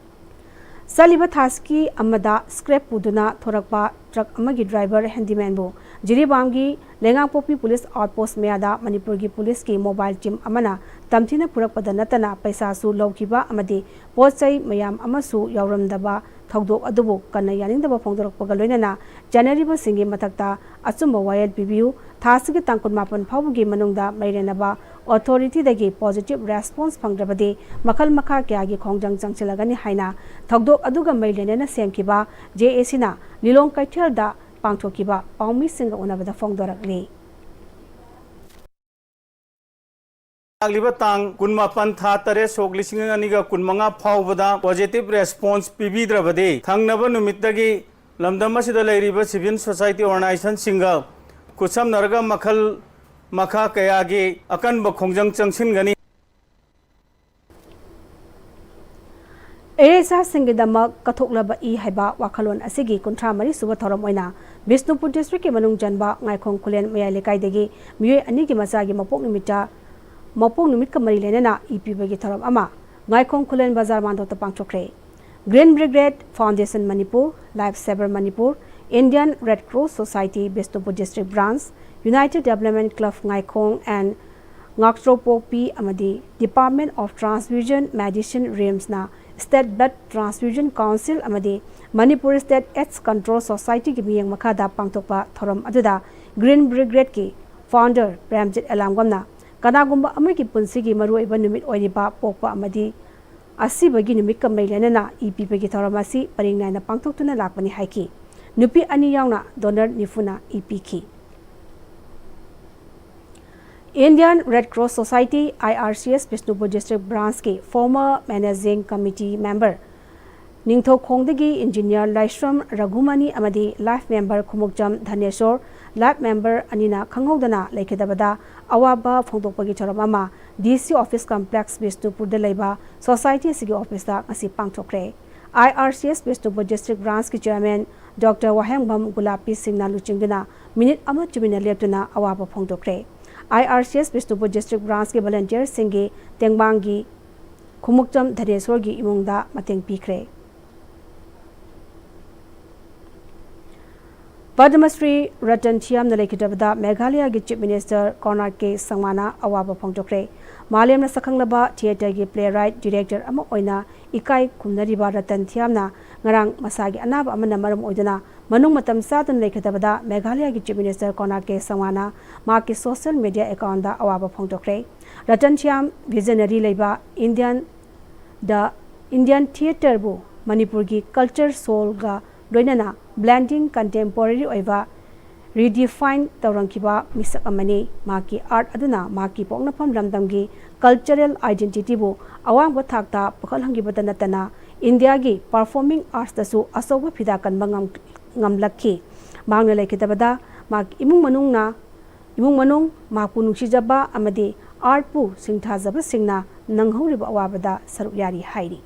ꯆꯠꯂꯤꯕ ꯊꯥꯁꯤꯒꯤ ꯑꯃꯗ scrap ꯄꯨꯗꯨꯅ ꯊꯣꯔꯛꯄ truck ꯑꯃꯒꯤ driver handyman ꯕꯨ ꯖꯤꯔꯤꯕꯥꯝꯒꯤ ꯂꯩꯉꯥꯡꯄꯣꯛꯄꯤ police outpost ꯃꯌꯥꯗ ꯃꯅꯤꯄꯨꯔꯒꯤ police ꯀꯤ mobile team ꯑꯃꯅ ꯇꯝꯊꯤꯅ ꯐꯨꯔꯛꯄꯗ ꯅꯠꯇꯅ ꯄꯩꯁꯥꯁꯨ ꯂꯧꯈꯤꯕ ꯑꯃꯗꯤ ꯄꯣꯠ ꯆꯩ ꯃꯌꯥꯝ ꯑꯃꯁꯨ ꯌꯥꯎꯔꯝꯗꯕ ꯊꯧꯗꯣꯛ ꯑꯗꯨꯕꯨ ꯀꯟꯅ ꯌꯥꯅꯤꯡꯗꯕ ꯐꯣꯡꯗꯣꯔꯛꯄꯒ ꯂꯣꯏꯅꯅ ꯆꯦꯟꯅꯔꯤꯕꯁꯤꯡꯒꯤ ꯃꯊꯛꯇ ꯑꯆꯨꯝꯕ ꯋꯥꯌꯦꯜ ꯄꯤꯕꯤꯌꯨ꯫ ꯊꯥꯁꯤꯒꯤ ꯇꯥꯡ ꯀꯨꯟꯃꯥꯄꯟ ꯐꯥꯎꯕꯒꯤ ꯃꯅꯨꯡꯗ ꯃꯔꯤ ꯂꯩꯅꯕ authority ꯗꯒꯤ positive response ꯐꯪꯗ꯭ꯔꯕꯗꯤ ꯃꯈꯜ ꯃꯈꯥ ꯀꯌꯥꯒꯤ ꯈꯣꯡꯖꯪ ꯆꯪꯁꯤꯜꯂꯒꯅꯤ ꯍꯥꯏꯅ ꯊꯧꯗꯣꯛ ꯑꯗꯨꯒ ꯃꯔꯤ ꯂꯩꯅꯅ ꯁꯦꯝꯈꯤꯕ J A C ꯅ ꯂꯤꯂꯣꯡ ꯀꯩꯊꯦꯜꯗ ꯄꯥꯡꯊꯣꯛꯈꯤꯕ ꯄꯥꯎꯃꯤꯁꯤꯡꯒ ꯎꯅꯕꯗ ꯐꯣꯡꯗꯣꯔꯛꯂꯤ꯫ ꯂꯥꯛꯂꯤꯕ ꯇꯥꯡ ꯀꯨꯟꯃꯥꯄꯟ ꯊꯥ ꯇꯔꯦꯠ ꯁꯣꯛ ꯂꯤꯁꯤꯡ ꯑꯅꯤꯒ ꯀꯨꯟꯃꯉꯥ ꯐꯥꯎꯕꯗ positive response ꯄꯤꯕꯤꯗ꯭ꯔꯕꯗꯤ ꯊꯪꯅꯕ ꯅꯨꯃꯤꯠꯇꯒꯤ ꯂꯝꯗꯝ ꯑꯁꯤꯗ ꯂꯩꯔꯤꯕ civil society organization ꯁꯤꯡꯒ ꯈꯨꯠꯁꯝꯅꯔꯒ ꯃꯈꯜ ꯃꯈꯥ ꯀꯌꯥꯒꯤ ꯑꯀꯟꯕ ꯈꯣꯡꯖꯪ ꯆꯪꯁꯤꯟꯒꯅꯤ꯫ ꯏꯔꯩꯆꯥꯁꯤꯡꯒꯤꯗꯃꯛ ꯀꯠꯊꯣꯛꯂꯕ ꯏ ꯍꯥꯏꯕ ꯋꯥꯈꯜꯂꯣꯟ ꯑꯁꯤꯒꯤ ꯀꯨꯟꯊ꯭ꯔꯥ ꯃꯔꯤ ꯁꯨꯕ ꯊꯧꯔꯝ ꯑꯣꯏꯅ ꯕꯤꯁꯅꯨꯄꯨꯔ ꯗꯤꯁꯇ꯭ꯔꯤꯛꯀꯤ ꯃꯅꯨꯡ ꯆꯟꯕ ꯉꯥꯏꯈꯣꯡ ꯈꯨꯂꯦꯟ ꯃꯌꯥꯏ ꯂꯩꯀꯥꯏꯗꯒꯤ ꯃꯤꯑꯣꯏ ꯑꯅꯤꯒꯤ ꯃꯆꯥꯒꯤ ꯃꯄꯣꯛ ꯅꯨꯃꯤꯠꯇ, ꯃꯄꯣꯛ ꯅꯨꯃꯤꯠꯀ ꯃꯔꯤ ꯂꯩꯅꯅ ꯏ ꯄꯤꯕꯒꯤ ꯊꯧꯔꯝ ꯑꯃ ꯉꯥꯏꯈꯣꯡ ꯈꯨꯂꯦꯟ ꯕꯖꯥꯔ ꯃꯥꯟꯗꯣꯞꯇ ꯄꯥꯡꯊꯣꯛꯈ꯭ꯔꯦ꯫ Green Brigade Foundation Manipur, Life Saver Manipur, Indian Red Cross Society Bishnupur District Branch, United Development Club Ngaikhong and Ngakchopokpi ꯑꯃꯗꯤ Department of Transfusion Medicine, RIMSꯅ State Blood Transfusion Council ꯑꯃꯗꯤ Manipur State AIDS Control Societyꯒꯤ ꯃꯤꯠꯌꯦꯡ ꯃꯈꯥꯗ ꯄꯥꯡꯊꯣꯛꯄ ꯊꯧꯔꯝ ꯑꯗꯨꯗ Green Brigadeꯀꯤ founder Premjit ꯑꯦꯂꯥꯝꯒꯝꯅ ꯀꯅꯥꯒꯨꯝꯕ ꯑꯃꯒꯤ ꯄꯨꯟꯁꯤꯒꯤ ꯃꯔꯨꯑꯣꯏꯕ ꯅꯨꯃꯤꯠ ꯑꯣꯏꯔꯤꯕ ꯄꯣꯛꯄ ꯑꯃꯗꯤ ꯑꯁꯤꯕꯒꯤ ꯅꯨꯃꯤꯠꯀ ꯃꯔꯤ ꯂꯩꯅꯅ ꯏ ꯄꯤꯕꯒꯤ ꯊꯧꯔꯝ ꯑꯁꯤ ꯄꯔꯤꯡ ꯅꯥꯏꯅ ꯄꯥꯡꯊꯣꯛꯇꯨꯅ ꯂꯥꯛꯄꯅꯤ ꯍꯥꯏꯈꯤ꯫ ꯅꯨꯄꯤ ꯑꯅꯤ ꯌꯥꯎꯅ donor ꯅꯤꯐꯨꯅ ꯏ ꯄꯤꯈꯤ꯫ Indian Red Cross Society, IRCS, Bishnupur District Branchꯀꯤ former Managing Committee member ꯅꯤꯡꯊꯧꯈꯣꯡꯗꯒꯤ engineer ꯂꯥꯏꯁ꯭ꯔꯝ ꯔꯘꯨꯃꯅꯤ ꯑꯃꯗꯤ life member Khumukcham ꯙꯅꯦꯁꯣꯔ, life member ꯑꯅꯤꯅ ꯈꯪꯍꯧꯗꯅ ꯂꯩꯈꯤꯗꯕꯗ ꯑꯋꯥꯕ ꯐꯣꯡꯗꯣꯛꯄꯒꯤ ꯊꯧꯔꯝ ꯑꯃ DC office complex ꯕꯤꯁꯅꯨꯄꯨꯔꯗ ꯂꯩꯕ society ꯑꯁꯤꯒꯤ officeꯇ ꯉꯁꯤ ꯄꯥꯡꯊꯣꯛꯈ꯭ꯔꯦ꯫ IRCS Bishnupur District Branchꯀꯤ chairman Doctor ꯋꯥꯍꯦꯡꯕꯝ ꯒꯨꯂꯥꯞꯄꯤ ꯁꯤꯡꯅ ꯂꯨꯆꯤꯡꯗꯨꯅ minute ꯑꯃ ꯇꯨꯃꯤꯟꯅ ꯂꯦꯞꯇꯨꯅ ꯑꯋꯥꯕ ꯐꯣꯡꯗꯣꯛꯈ꯭ꯔꯦ꯫ IRCS ꯕꯤꯁꯅꯨꯄꯨꯔ District Branchꯀꯤ volunteerꯁꯤꯡꯒꯤ ꯇꯦꯡꯕꯥꯡꯒꯤ ꯈꯨꯃꯨꯛꯆꯝ ꯙꯅꯦꯁꯣꯔꯒꯤ ꯏꯃꯨꯡꯗ ꯃꯇꯦꯡ ꯄꯤꯈ꯭ꯔꯦ꯫ Padma Shri Ratan ꯊꯤꯌꯥꯝꯅ ꯂꯩꯈꯤꯗꯕꯗ ꯃꯦꯘꯥꯂꯌꯒꯤ Chief Minister Conrad K ꯁꯪꯃꯥꯅ ꯑꯋꯥꯕ ꯐꯣꯡꯗꯣꯛꯈ꯭ꯔꯦ꯫ ꯃꯥꯂꯦꯝꯅ ꯁꯛꯈꯪꯂꯕ theatreꯒꯤ playwright, director ꯑꯃ ꯑꯣꯏꯅ ꯏꯀꯥꯏ ꯈꯨꯝꯅꯔꯤꯕ ꯔꯇꯟ ꯊꯤꯌꯥꯝꯅ ꯉꯔꯥꯡ ꯃꯁꯥꯒꯤ ꯑꯅꯥꯕ ꯑꯃꯅ ꯃꯔꯝ ꯑꯣꯏꯗꯨꯅ ꯃꯅꯨꯡ ꯃꯇꯝ ꯆꯥꯗꯅ ꯂꯩꯈꯤꯗꯕꯗ ꯃꯦꯘꯥꯂꯌꯒꯤ Chief Minister Conrad K ꯁꯪꯃꯥꯅ ꯃꯍꯥꯛꯀꯤ social media accountꯗ ꯑꯋꯥꯕ ꯐꯣꯡꯗꯣꯛꯈ꯭ꯔꯦ꯫ ꯔꯇꯟ ꯊꯤꯌꯥꯝ visionary ꯂꯩꯕ Indian the Indian theatreꯕꯨ ꯃꯅꯤꯄꯨꯔꯒꯤ culture soulꯒ ꯂꯣꯏꯅꯅ blending contemporary ꯑꯣꯏꯕ redefine ꯇꯧꯔꯝꯈꯤꯕ ꯃꯤꯁꯛ ꯑꯃꯅꯤ꯫ ꯃꯍꯥꯛꯀꯤ art ꯑꯗꯨꯅ ꯃꯍꯥꯛꯀꯤ ꯄꯣꯛꯅꯐꯝ ꯂꯝꯗꯝꯒꯤ cultural identityꯕꯨ ꯑꯋꯥꯡꯕ ꯊꯥꯛꯇ ꯄꯨꯈꯠꯍꯟꯈꯤꯕꯇ ꯅꯠꯇꯅ Indiaꯒꯤ performing artsꯇꯁꯨ ꯑꯆꯧꯕ ꯐꯤꯗꯥ ꯀꯟꯕ ꯉꯝ-, ꯉꯝꯂꯛꯈꯤ꯫ ꯃꯍꯥꯛꯅ ꯂꯩꯈꯤꯗꯕꯗ ꯃꯍꯥꯛꯀꯤ ꯏꯃꯨꯡ ꯃꯅꯨꯡꯅ, ꯏꯃꯨꯡ ꯃꯅꯨꯡ, ꯃꯍꯥꯛꯄꯨ ꯅꯨꯡꯁꯤꯖꯕ ꯑꯃꯗꯤ artꯄꯨ ꯁꯤꯡꯊꯥꯖꯕꯁꯤꯡꯅ ꯅꯪꯍꯧꯔꯤꯕ ꯑꯋꯥꯕꯗ ꯁꯔꯨꯛ ꯌꯥꯔꯤ ꯍꯥꯏꯔꯤ꯫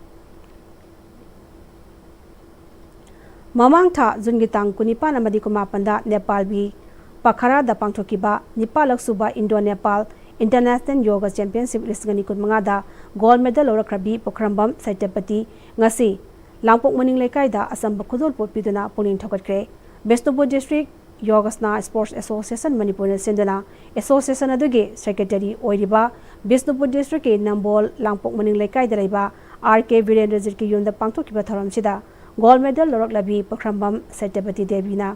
ꯃꯃꯥꯡ ꯊꯥ ꯖꯨꯟꯒꯤ ꯇꯥꯡ ꯀꯨꯟꯅꯤꯄꯥꯟ ꯑꯃꯗꯤ ꯀꯨꯟꯃꯥꯄꯟꯗ ꯅꯦꯄꯥꯜꯒꯤ ꯄꯈꯔꯥꯗ ꯄꯥꯡꯊꯣꯛꯈꯤꯕ ꯅꯤꯄꯥꯜꯂꯛ ꯁꯨꯕ ꯏꯟꯗꯣ ꯅꯦꯄꯥꯜ ꯏꯟꯇꯔꯅꯦꯁꯅꯦꯜ ꯌꯣꯒ ꯆꯦꯝꯄꯤꯌꯟꯁꯤꯞ ꯂꯤꯁꯤꯡ ꯑꯅꯤ ꯀꯨꯟꯃꯉꯥꯗ ꯒꯣꯜꯗ ꯃꯦꯗꯜ ꯂꯧꯔꯛꯈ꯭ꯔꯕꯤ ꯄꯨꯈ꯭ꯔꯝꯕꯝ ꯁꯇ꯭ꯌꯄꯇꯤ ꯉꯁꯤ ꯂꯥꯡꯄꯣꯛ ꯃꯅꯤꯡ ꯂꯩꯀꯥꯏꯗ ꯑꯆꯝꯕ ꯈꯨꯗꯣꯜꯄꯣꯠ ꯄꯤꯗꯨꯅ ꯄꯨꯛꯅꯤꯡ ꯊꯧꯒꯠꯈ꯭ꯔꯦ꯫ ꯕꯤꯁꯅꯨꯄꯨꯔ ꯗꯤꯁꯇ꯭ꯔꯤꯛ ꯌꯣꯒꯥꯁꯅꯥ ꯁ꯭ꯄꯣꯔꯠꯁ ꯑꯦꯁꯣꯁꯤꯌꯦꯁꯟ ꯃꯅꯤꯄꯨꯔꯅ ꯁꯤꯟꯗꯨꯅ ꯑꯦꯁꯣꯁꯤꯌꯦꯁꯟ ꯑꯗꯨꯒꯤ ꯁꯦꯀ꯭ꯔꯦꯇꯔꯤ ꯑꯣꯏꯔꯤꯕ ꯕꯤꯁꯅꯨꯄꯨꯔ ꯗꯤꯁꯇ꯭ꯔꯤꯛꯀꯤ ꯅꯝꯕꯣꯜ ꯂꯥꯡꯄꯣꯛ ꯃꯅꯤꯡ ꯂꯩꯀꯥꯏꯗ ꯂꯩꯕ ꯑꯥꯔ ꯀꯦ ꯕꯤꯔꯦꯟꯗ꯭ꯔꯖꯤꯠꯀꯤ ꯌꯨꯝꯗ ꯄꯥꯡꯊꯣꯛꯈꯤꯕ ꯊꯧꯔꯝꯁꯤꯗ ꯒꯣꯜꯗ ꯃꯦꯗꯜ ꯂꯧꯔꯛꯂꯕꯤ ꯄꯨꯈ꯭ꯔꯝꯕꯝ ꯁꯇ꯭ꯌꯄꯇꯤ ꯗꯦꯕꯤꯅ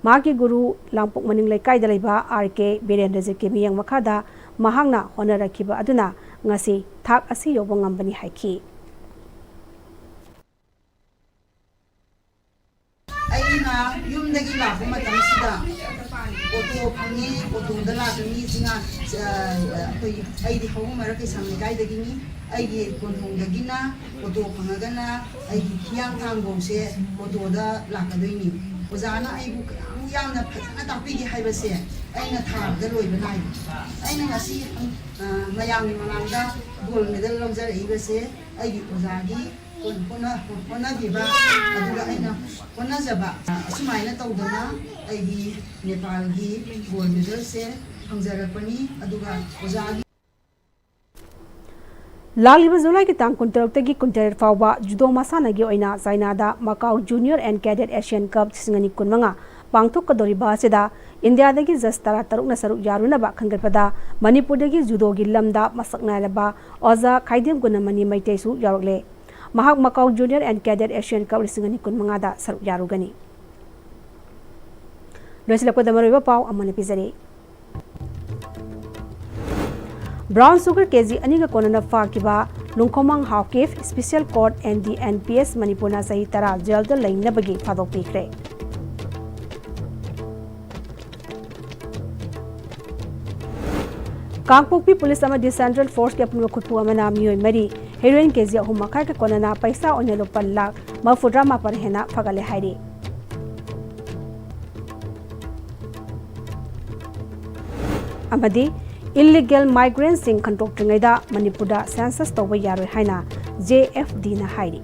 ꯃꯍꯥꯛꯀꯤ ꯒꯨꯔꯨ ꯂꯥꯡꯄꯣꯛ ꯃꯅꯤꯡ ꯂꯩꯀꯥꯏꯗ ꯂꯩꯕ ꯑꯥꯔ ꯀꯦ ꯕꯤꯔꯦꯟꯗ꯭ꯔꯖꯤꯠꯀꯤ ꯃꯤꯠꯌꯦꯡ ꯃꯈꯥꯗ ꯃꯍꯥꯛꯅ ꯍꯣꯠꯅꯔꯛꯈꯤꯕ ꯑꯗꯨꯅ ꯉꯁꯤ ꯊꯥꯛ ꯑꯁꯤ ꯌꯧꯕ ꯉꯝꯕꯅꯤ ꯍꯥꯏꯈꯤ꯫ ꯑꯩꯅ ꯌꯨꯝꯗꯒꯤ ꯂꯥꯛꯄ ꯃꯇꯝꯁꯤꯗ ꯑꯣꯇꯣ ꯐꯪꯉꯤ, ꯑꯣꯇꯣꯗ ꯂꯥꯛꯄ ꯃꯤꯁꯤꯅ, ꯑ, ꯑꯩꯈꯣꯏ, ꯑꯩꯗꯤ ꯍꯧꯕ ꯃꯔꯛ ꯀꯩꯁꯥꯝ ꯂꯩꯀꯥꯏꯗꯒꯤꯅꯤ꯫ ꯑꯩꯒꯤ ꯀꯣꯟꯊꯣꯡꯗꯒꯤꯅ ꯑꯣꯇꯣ ꯐꯪꯉꯒꯅ ꯑꯩꯒꯤ ꯍꯤꯌꯥꯡꯊꯥꯡꯐꯧꯁꯦ ꯑꯣꯇꯣꯗ ꯂꯥꯛꯀꯗꯣꯏꯅꯤ꯫ ꯑꯣꯖꯥꯅ ꯑꯩꯕꯨ ꯀꯌꯥꯝ ꯌꯥꯝꯅ ꯐꯖꯅ ꯇꯥꯛꯄꯤꯒꯦ ꯍꯥꯏꯕꯁꯦ ꯑꯩꯅ ꯊꯥꯕꯗ ꯂꯣꯏꯕ ꯅꯥꯏꯗꯦ꯫ ꯑꯩꯅ ꯉꯁꯤ, ꯑ, ꯃꯌꯥꯝꯒꯤ ꯃꯃꯥꯡꯗ ꯒꯣꯜ ꯃꯦꯗꯜ ꯂꯧꯖꯔꯛꯏꯕꯁꯦ ꯑꯩꯒꯤ ꯑꯣꯖꯥꯒꯤ ꯍꯣꯠꯅ-, ꯍꯣꯠꯅꯕꯤꯕ, ꯑꯗꯨꯒ ꯑꯩꯅ ꯍꯣꯠꯅꯖꯕ, ꯑꯁꯨꯃꯥꯏꯅ ꯇꯧꯗꯅ ꯑꯩꯒꯤ ꯅꯦꯄꯥꯜꯒꯤ ꯒꯣꯜ ꯃꯦꯗꯜꯁꯦ ꯐꯪꯖꯔꯛꯄꯅꯤ꯫ ꯑꯗꯨꯒ ꯑꯣꯖꯥꯒꯤ ꯂꯥꯛꯂꯤꯕ ꯖꯨꯂꯥꯏꯒꯤ ꯇꯥꯡ ꯀꯨꯟꯇꯔꯨꯛꯇꯒꯤ ꯀꯨꯟꯇꯔꯦꯠ ꯐꯥꯎꯕ ꯖꯨꯗꯣ ꯃꯁꯥꯟꯅꯒꯤ ꯑꯣꯏꯅ ꯆꯥꯏꯅꯥꯗ ꯃꯀꯥꯎ ꯖꯨꯅꯤꯌꯔ ꯑꯦꯟ ꯀꯦꯗꯦꯠ ꯑꯦꯁꯤꯌꯥꯟ ꯀꯞ ꯂꯤꯁꯤꯡ ꯑꯅꯤ ꯀꯨꯟꯃꯉꯥ ꯄꯥꯡꯊꯣꯛꯀꯗꯧꯔꯤꯕ ꯑꯁꯤꯗ ꯏꯟꯗꯤꯌꯥꯗꯒꯤ ꯖꯖ ꯇꯔꯥ ꯇꯔꯨꯛꯅ ꯁꯔꯨꯛ ꯌꯥꯔꯨꯅꯕ ꯈꯟꯒꯠꯄꯗ ꯃꯅꯤꯄꯨꯔꯗꯒꯤ ꯖꯨꯗꯣꯒꯤ ꯂꯝꯗ ꯃꯁꯛ ꯅꯥꯏꯔꯕ ꯑꯣꯖꯥ ꯈꯥꯏꯗꯦꯝ ꯒꯨꯅꯃꯅꯤ ꯃꯩꯇꯩꯁꯨ ꯌꯥꯎꯔꯛꯂꯦ꯫ ꯃꯍꯥꯛ ꯃꯀꯥꯎ ꯖꯨꯅꯤꯌꯔ ꯑꯦꯟ ꯀꯦꯗꯦꯠ ꯑꯦꯁꯤꯌꯥꯟ ꯀꯞ ꯂꯤꯁꯤꯡ ꯑꯅꯤ ꯀꯨꯟꯃꯉꯥꯗ ꯁꯔꯨꯛ ꯌꯥꯔꯨꯒꯅꯤ꯫ ꯂꯣꯏꯁꯤꯜꯂꯛꯄꯗ ꯃꯔꯨꯑꯣꯏꯕ ꯄꯥꯎ ꯑꯃꯅ ꯄꯤꯖꯔꯤ꯫ ꯕ꯭ꯔꯥꯎꯟ ꯁꯨꯒꯔ ꯀꯦꯖꯤ ꯑꯅꯤꯒ ꯀꯣꯟꯅꯅ ꯐꯥꯈꯤꯕ Lungkhomang Haokip special court N D P S ꯑꯦꯁ ꯃꯅꯤꯄꯨꯔꯅ ꯆꯍꯤ ꯇꯔꯥ ꯖꯦꯜꯗ ꯂꯩꯅꯕꯒꯤ ꯊꯥꯗꯣꯛꯄꯤꯈ꯭ꯔꯦ꯫ ꯀꯥꯡꯄꯣꯛꯄꯤ ꯄꯨꯂꯤꯁ ꯑꯃꯗꯤ ꯁꯦꯟꯇ꯭ꯔꯦꯜ ꯐꯣꯔꯁꯀꯤ ꯑꯄꯨꯟꯕ ꯈꯨꯠꯄꯨ ꯑꯃꯅ ꯃꯤꯑꯣꯏ ꯃꯔꯤ ꯍꯦꯔꯣꯏꯟ ꯀꯦꯖꯤ ꯑꯍꯨꯝ ꯃꯈꯥꯏꯒ ꯀꯣꯟꯅꯅ ꯄꯩꯁꯥ ꯑꯣꯏꯅ ꯂꯨꯄꯥ ꯂꯥꯈ ꯃꯔꯤꯐꯨꯇꯔꯥ ꯃꯥꯄꯟ ꯍꯦꯟꯅ ꯐꯒꯠꯂꯦ ꯍꯥꯏꯔꯤ꯫ ꯑꯃꯗꯤ ꯏꯜꯂꯤꯒꯦꯜ ꯃꯥꯏꯒ꯭ꯔꯦꯟꯁꯤꯡ ꯈꯟꯗꯣꯛꯇ꯭ꯔꯤꯉꯩꯗ ꯃꯅꯤꯄꯨꯔꯗ ꯁꯦꯟꯁꯁ ꯇꯧꯕ ꯌꯥꯔꯣꯏ ꯍꯥꯏꯅ ꯖꯦ ꯑꯦꯐ ꯗꯤꯅ ꯍꯥꯏꯔꯤ꯫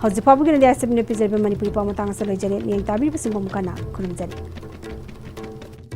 ꯍꯧꯖꯤꯛ ꯐꯥꯎꯕꯒꯤ ꯑꯣꯏꯅꯗꯤ ꯑꯥꯏ ꯑꯦꯁ ꯑꯦꯐꯅ ꯄꯤꯖꯔꯤꯕ ꯃꯅꯤꯄꯨꯔꯤ ꯄꯥꯎ ꯃꯇꯥꯡ ꯑꯁꯤꯗ ꯂꯣꯏꯖꯔꯦ꯫ ꯃꯤꯠꯌꯦꯡ ꯇꯥꯕꯤꯔꯤꯕꯁꯤꯡꯕꯨ ꯑꯃꯨꯛ ꯍꯟꯅ ꯈꯨꯔꯨꯝꯖꯔꯤ꯫